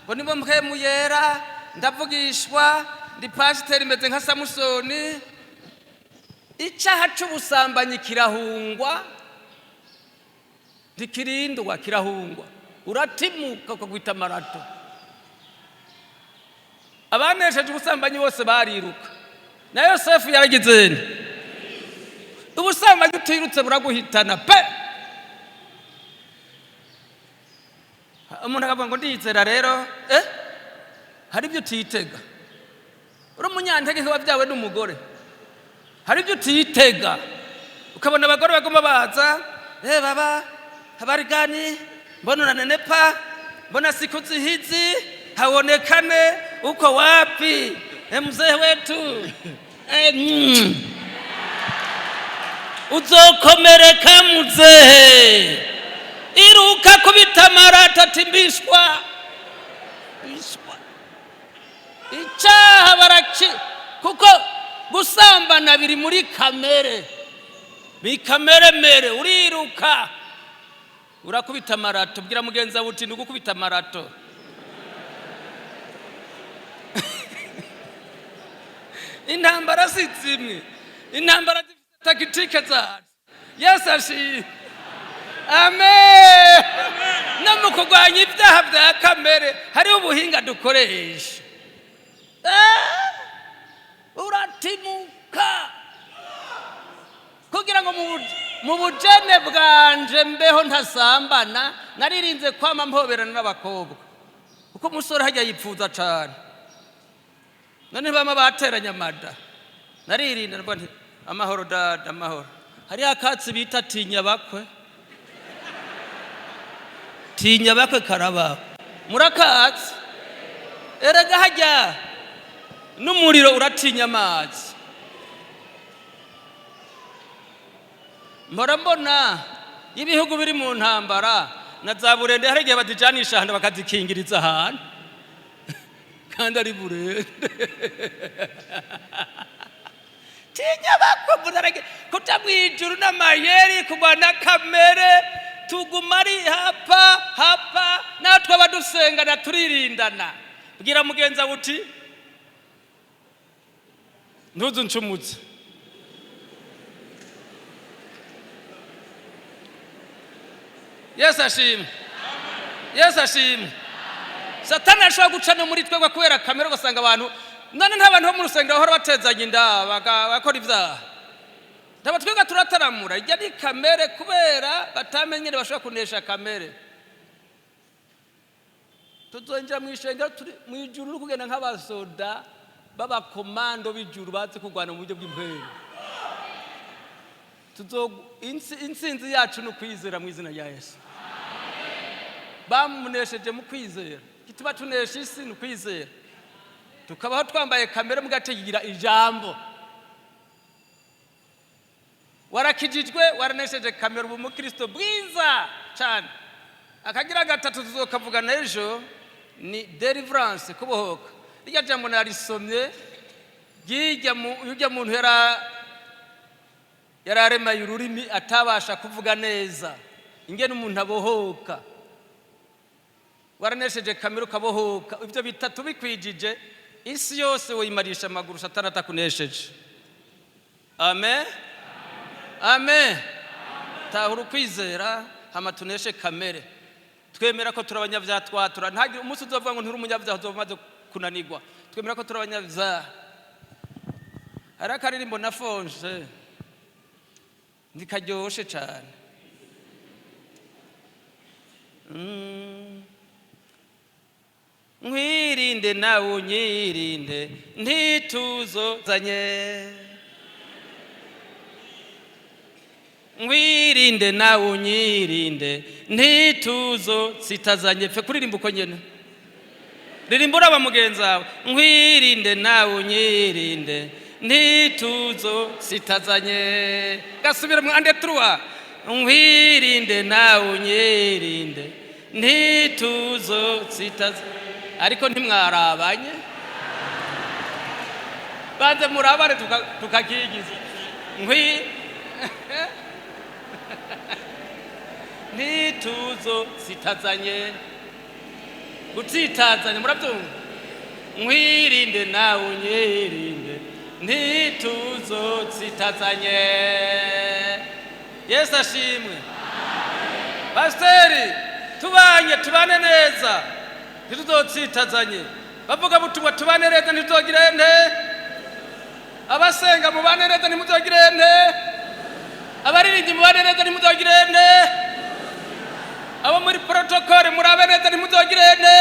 ngo: "Nibo mpwemu yera, ndavugishwa, ndi pasiteri, meze nka Samusoni." Icyaha c'ubusambanyi kirahungwa, ntikirindwa, kirahungwa. Uratimuka ukagwita amarato. Abanesheje ubusambanyi bose bariruka. Na Yosefu yaragize nte? Ubusambanyi utirutse buraguhitana pe. Umuntu akavuga ngo: "Ndizera rero." Hari ibyo utitega. Uri umunyantege wabyawe n'umugore, hari ibyo utitega. Ukabona abagore bagomba baza: "Baba, habari gani? Mbona unanenepa? Mbona siku hizi haonekane, uko wapi? Mzee wetu." Uzokomereka muzehe. Iruka, kubita amarata, ati: "Mbishwa, mbishwa." Icyaha baraki, kuko gusambana biri muri kamere, bikameremere. Uriruka, urakubita amarato. Bwira mugenzi wawe uti: "Ni ugukubita amarato." Intambara si zimwe, intambara zifite tactique zazo. Yesu ashimwe, amen. No mu kurwanya ibyaha bya kamere hariho ubuhinga dukoresha. Uratimuka kugira ngo mu bujene bwanje mbeho ntasambana. Naririnze kwama mpoberana n'abakobwa, kuko umusore hajya yipfuza cane. None bama bateranye amada. Naririnda, ndavuga nti: "Amahoro dada, amahoro." Hariho akatsi bita tinya bakwe. Tinya bakwe karabaho. Murakazi erega hajya n'umuriro uratinya amazi. Mpora mbona ibihugu biri mu ntambara na za burende, hari igihe bazijanisha ahantu bakazikingiriza ahantu kandi ari burende. Tinya bakwe murarege kuja mwijuru n'amayeri kurwana kamere, tuguma ari hapa hapa, natwe abadusengana turirindana. Bwira mugenzi wawe uti ntuzu ncumutse. Yesu ashimwe, Yesu ashimwe. Satani ashobora guca no muri twebwe kubera kamere, ugasanga abantu none nta bantu bo mu rusengero bahora batezanya inda bakora ibyaha. Ntaba twebwe turataramura, ijya ni kamere kubera batamenyere bashobora kunesha kamere. Tuzongera mu ishengero turi mu ijuru uri kugenda nk'abasoda b'abakomando b'ijuru bazi kurwana mu buryo bw'impwemu. Intsinzi yacu ni ukwizera mu izina rya Yesu. Bamunesheje mu kwizera, gituma tunesha isi ni ukwizera. Tukabaho twambaye kamere mugategira ijambo. Warakijijwe, waranesheje kamere, ubu umukristo bwiza cyane. Akagira gatatu tuzokavugana ejo ni deliverance, kubohoka. Rirya jambo narisomye ry'irya muntu yararemaye ururimi atabasha kuvuga neza, ingene umuntu abohoka. Waranesheje kamere ukabohoka, ibyo bitatu bikwijije isi yose woyimarisha amaguru, Satani atakunesheje. Amen, amen. Tahura ukwizera hama tuneshe kamere. Twemera ko turi abanyabyaha, twatura ntagire umunsi uzovuga ngo nturi umunyabyaha, uzoba umaze kunanirwa. Twemera ko turi abanyabyaha. Hari akaririmbo nafonje ntikaryoshe cyane. Nkwirinde nawe unyirinde ntituzozanye, nkwirinde nawe unyirinde ntituzo sitazanye. Pfe kuririmba uko nyene, ririmba uraba mugenzi wawe. Nkwirinde nawe unyirinde ntituzo sitazanye. Gasubire mu ande truwa. Nkwirinde nawe unyirinde ntituzo sitazanye. Ariko ntimwarabanye, banze murabane tukakigiza. Nkwi ntituzo sitazanye, gutsitazanye, murabyumva? Nkwirinde nawe unyirinde ntituzo sitazanye. Yesu ashimwe. Pasiteri, tubanye tubane neza ntituzotsitazanye. Bavuga butumwa tubane neza ntituzogire nte. Abasenga mubane neza ntimuzogire nte. Abaririmbyi mubane neza ntimuzogire nte. Abo muri protokole murabe neza ntimuzogire nte.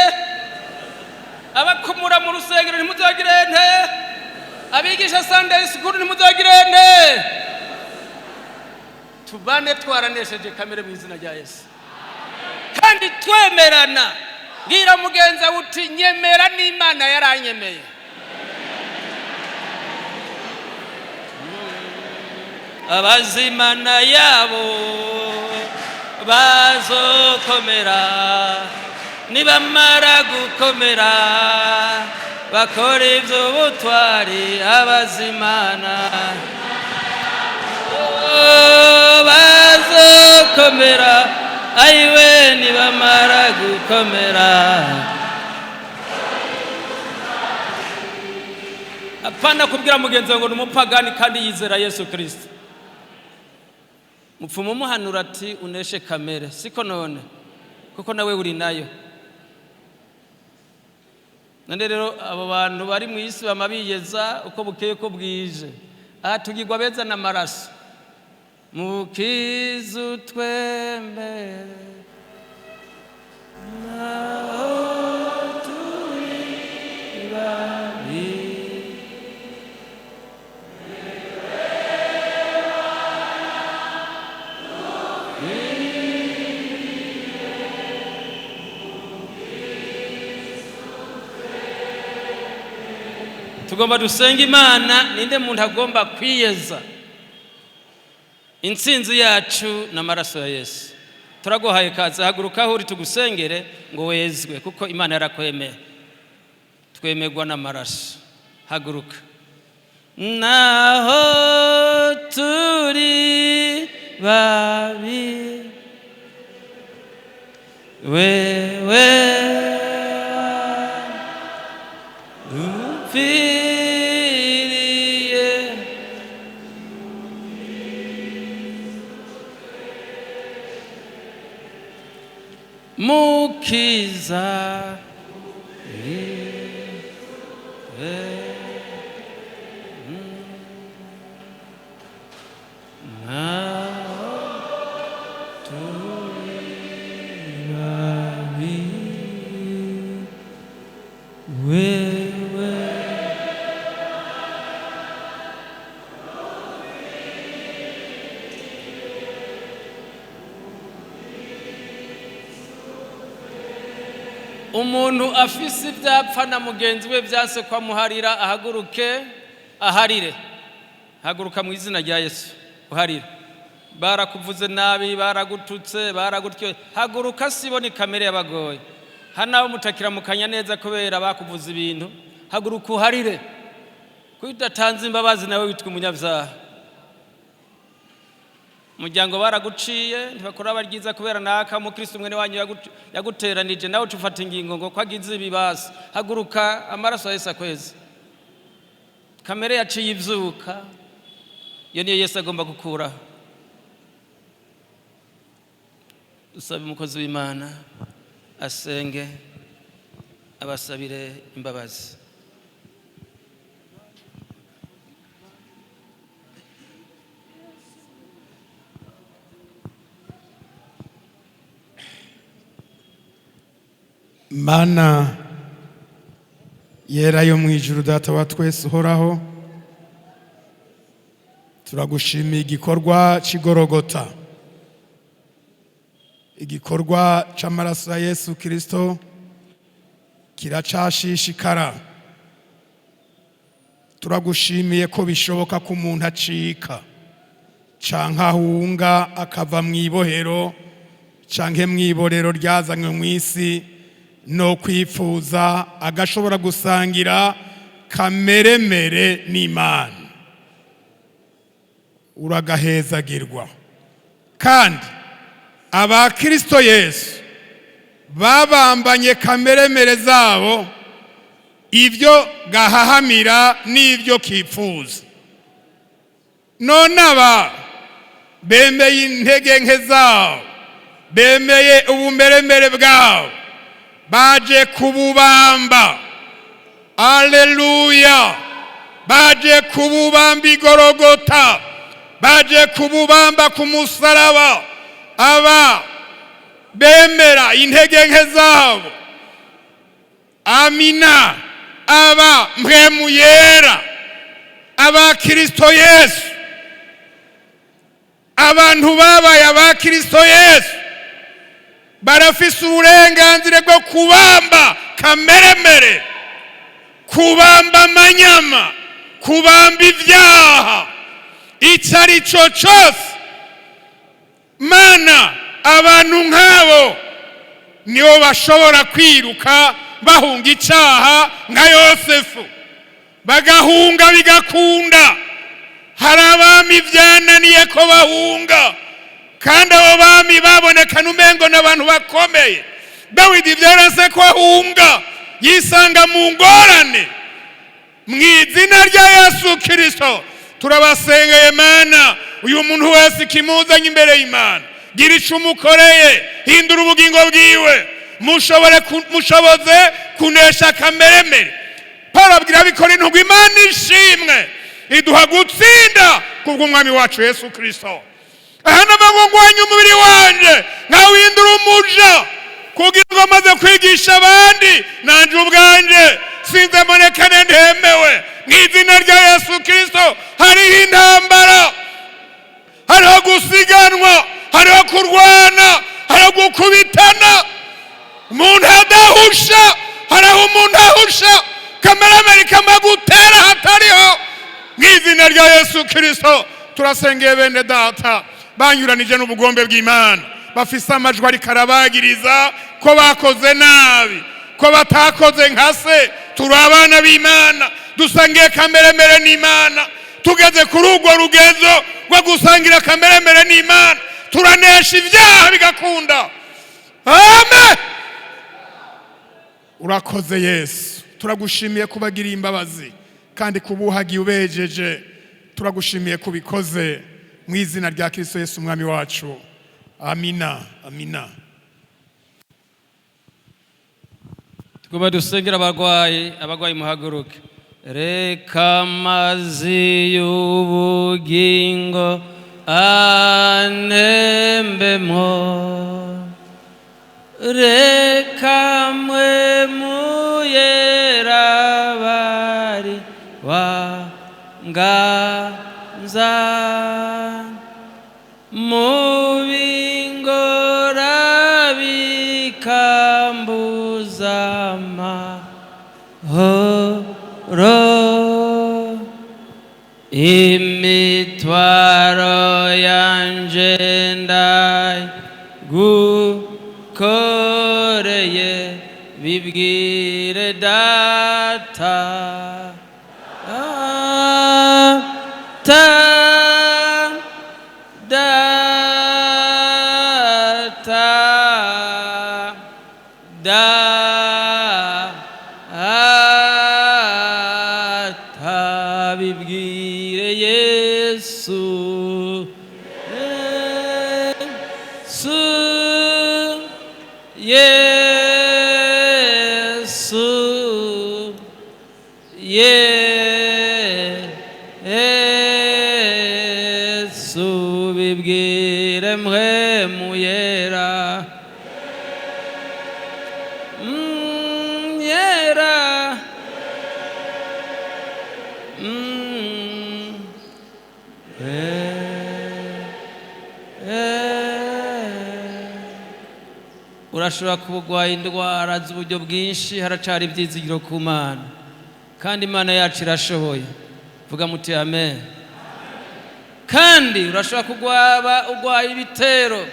Abakumura mu rusengero ntimuzogire nte. Abigisha Sunday school ntimuzogire nte. Tubane twaranesheje kamere mu izina rya Yesu, kandi twemerana. Bwira mugenzi wawe uti nyemera n'Imana yaranyemeye. Abazimana yabo bazokomera, nibamara gukomera bakora iby'ubutwari. Abazimana bazokomera, ayiwe nibamara gukomera. Apana kubwira mugenzi wawe ngo ni umupagani kandi yizera Yesu Kristo. Mupfumu umuhanura ati uneshe kamere, siko none kuko nawe uri nayo. None rero abo bantu bari mu isi bama biyeza uko bukeye ko bwije. Aha tugirwa beza n'amaraso. Mukizu twemere naho turi babi. Tugomba dusenga Imana. Ninde muntu agomba kwiyeza? Intsinzi yacu n'amaraso ya Yesu. Turaguhaye kaze, haguruka aho uri tugusengere ngo wezwe, kuko Imana yarakwemeye. Twemerwa n'amaraso. Haguruka. Naho turi babi, wewe upfiriye. Mukiza. Naho turi babi, wewe. Umuntu afise ivyapfa na mugenzi we vyase kwamuharira, ahaguruke aharire. Haguruka mu izina rya Yesu uharire. Barakuvuze nabi, baragututse, baragutyo. Haguruka. Sibo, ni kamere y'abagoye. Hano abo mutakiramukanya neza kubera bakuvuze ibintu, haguruka uharire. Kuko udatanze imbabazi, nawe witwa umunyabyaha. Umuryango baraguciye, ntibakora baryiza kubera naka umukristo mwene wanyu yaguteranije, nawe uca ufata ingingo ngo ko agize ibibasi. Haguruka, amaraso ya Yesu akwezi. Kamere yaciye ivyuka, iyo niyo Yesu agomba gukuraho. Dusabe umukozi w'Imana asenge abasabire imbabazi. Mana yera yo mu ijuru, Data wa twese uhoraho, turagushimiye igikorwa c'Igorogota, igikorwa c'amaraso ya Yesu Kirisito kiracashishikara. Turagushimiye ko bishoboka ko umuntu acika canke ahunga, akava mu ibohero canke mu iborero ryazanywe mu isi no kwifuza, agashobora gusangira kameremere n'Imana. Uragahezagirwa. Kandi abakristo Yesu babambanye kameremere zabo, ibyo gahahamira n'ibyo kifuza. None aba bemeye intege nke zabo, bemeye ubumeremere bwabo, baje kububamba. Aleluya! Baje kububamba Igorogota, baje kububamba ku musaraba. Aba bemera intege nke zabo, amina. Aba Mpwemu Yera, aba Kristo Yesu, abantu babaye aba Kristo Yesu barafise uburenganzira bwo kubamba kameremere, kubamba amanyama, kubamba ibyaha icyo ari cyo cyose. Mana, abantu nk'abo nibo bashobora kwiruka bahunga icyaha nka Yosefu, bagahunga bigakunda. Hari abami byananiye ko bahunga, kandi abo bami babonekana umengo n'abantu bakomeye. Dawidi byaranse ko ahunga, yisanga mu ngorane. Mu izina rya Yesu Kirisito turabasengeye. Mana, uyu muntu wese ikimuzanye imbere y'Imana, gira icyo umukoreye, hindura ubugingo bwiwe, mushobore mushoboze kunesha kameremere. Paul abwira abikora intugu: "Imana ishimwe iduha gutsinda kubw'Umwami wacu Yesu Kirisito." Aha ngo ngwanye umubiri wanje nkawihindura umuja, kugira ngo maze kwigisha abandi, nanje ubwanje sinze mbonekane ntemewe. Mu izina rya Yesu Kirisito, hariho intambara, hariho gusiganwa, hariho kurwana, hariho gukubitana, umuntu adahusha. Hariho umuntu ahusha. Kameremere ikamagutera hatariho. Mu izina rya Yesu Kirisito, turasengeye bene data banyuranije n'ubugombe bw'Imana, bafise amajwi ariko arabagiriza ko bakoze nabi, ko batakoze nka se. Turi abana b'Imana, dusangiye kameremere n'Imana. Tugeze kuri urwo rugezo rwo gusangira kameremere n'Imana, turanesha ibyaha bigakunda. Amen. Urakoze Yesu, turagushimiye kubagiriye imbabazi kandi kubuhagiye ubejeje. Turagushimiye kubikoze mu izina rya Kristo Yesu Umwami wacu. Amina, amina. Tugomba dusengera abarwayi. Abarwayi muhaguruke. Reka amazi y'ubugingo anembemo, reka mwe muyera bari wanganza mu bingora bikambuza amahoro, imitwaro yanje ndayigukoreye, bibwire Data. Ta Data, Data, bibwire Yesu, Yesu, Yesu, Yesu, bibwire mwe muyera. Yera. Urashobora kuba urwaye indwara z'uburyo bwinshi, haracari ibyizigiro ku Mana, kandi Imana yacu irashoboye. Vuga muti amen. Kandi urashobora kugwaba urwaye ibitero,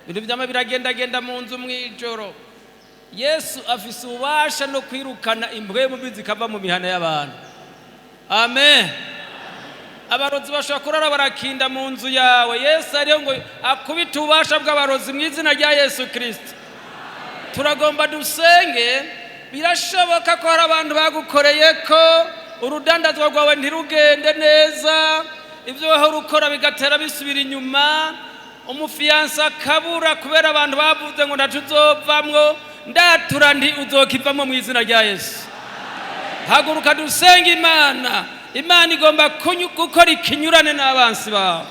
ibintu byama biragendagenda mu nzu mw'ijoro. Yesu afise ububasha no kwirukana impwemu mbi zikava mu mihana y'abantu. Amen. Abarozi bashobora kurara barakinda mu nzu yawe, Yesu ariyo ngo akubite ububasha bw'abarozi mu izina rya Yesu Kirisito. Turagomba dusenge. Birashoboka ko hari abantu bagukoreye ko urudandazwa rwawe ntirugende neza, ibyo wahora ukora bigatera bisubira inyuma, umufiyansa akabura kubera abantu bavuze ngo ntaco uzovamwo. Ndatura nti uzokivamwo mu izina rya Yesu. Haguruka dusenge Imana. Imana igomba gukora ikinyurane n'abansi bawe.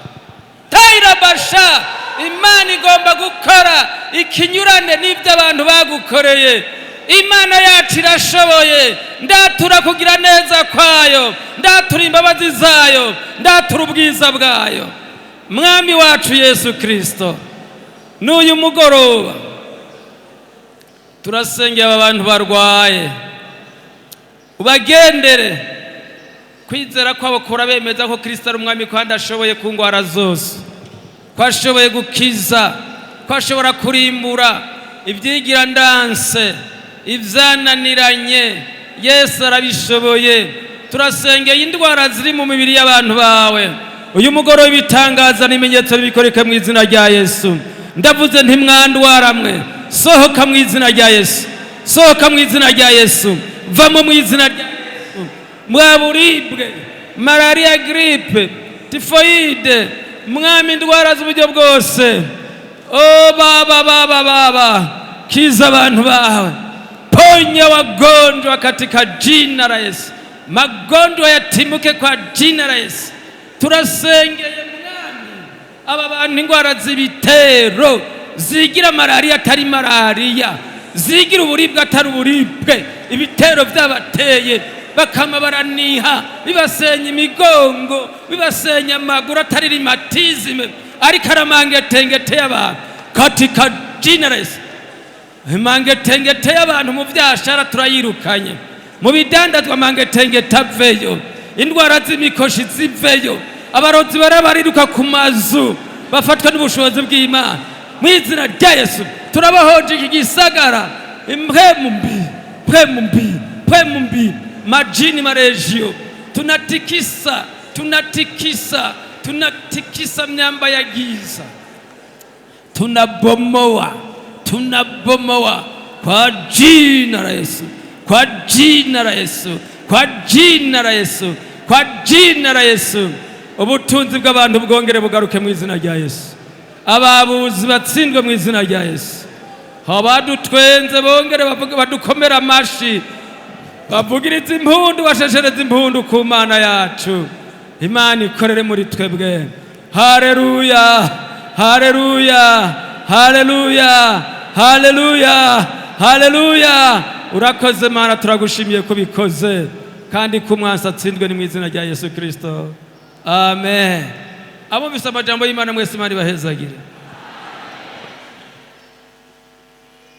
Tayirabasha, Imana igomba gukora ikinyurane n'ibyo abantu bagukoreye. Imana yacu irashoboye. Ndatura kugira neza kwayo, ndatura imbabazi zayo, ndatura ubwiza bwayo. Mwami wacu Yesu Kirisito, n'uyu mugoroba turasengera aba bantu barwaye, ubagendere. Kwizera kwabo kurabemeza ko Kristo ari umwami kandi ashoboye ku ndwara zose, ko ashoboye gukiza, ko ashobora kurimbura ibyigira ndanse, ibyananiranye. Yesu arabishoboye. Turasengeye indwara ziri mu mibiri y'abantu bawe uyu mugoroba, ibitangaza n'ibimenyetso bikoreke mu izina rya Yesu. Ndavuze nti mwandwara mwe, sohoka mu izina rya Yesu, sohoka mu izina rya Yesu, vamo mu izina rya Yesu. Mwaburibwe, malariya, grippe, tifoyide, mwami, indwara z'uburyo bwose, o baba, baba, baba, kiza abantu bawe. Ponya wagonjwa katika jina la Yesu, magonjwa yatimuke kwa jina la Yesu. Turasengeye mwami aba bantu indwara z'ibitero zigira malariya atari malariya, zigira uburibwe atari uburibwe, ibitero byabateye bakama baraniha, bibasenya imigongo, bibasenya amaguru, atari rhumatisme ariko aramangetengete y'abantu katika jina la Yesu. Imangetengete y'abantu mu byashara turayirukanye. Mu bidandazwa amangetenge aveyo, indwara z'imikoshi ziveyo, abarozi barabariruka ku mazu bafatwa n'ubushobozi bw'Imana. Mu izina rya Yesu turabahoje iki gisagara, impwemu mbi, mpwemu mbi, mpwemu mbi, majini, marejiyo, tunatikisa, tunatikisa, tunatikisa myamba ya giza, tunabomoa, tunabomoa kwa jina la Yesu, kwa jina la Yesu, kwa jina la Yesu, kwa jina la Yesu. Ubutunzi bw'abantu bwongere bugaruke mu izina rya Yesu. Ababuzi batsindwe mu izina rya Yesu. Abadutwenze bongere bavuge, badukomere amashi, bavugirize impundu, basheshereze impundu ku Mana yacu. Imana ikorere muri twebwe. Haleluya, haleluya, haleluya, haleluya, haleluya! Urakoze Mana, turagushimiye ko bikoze kandi ko umwansi atsindwe, ni mu izina rya Yesu Kirisito, amen. Abumvise amajambo y'Imana mwese, Imana ibahezagire.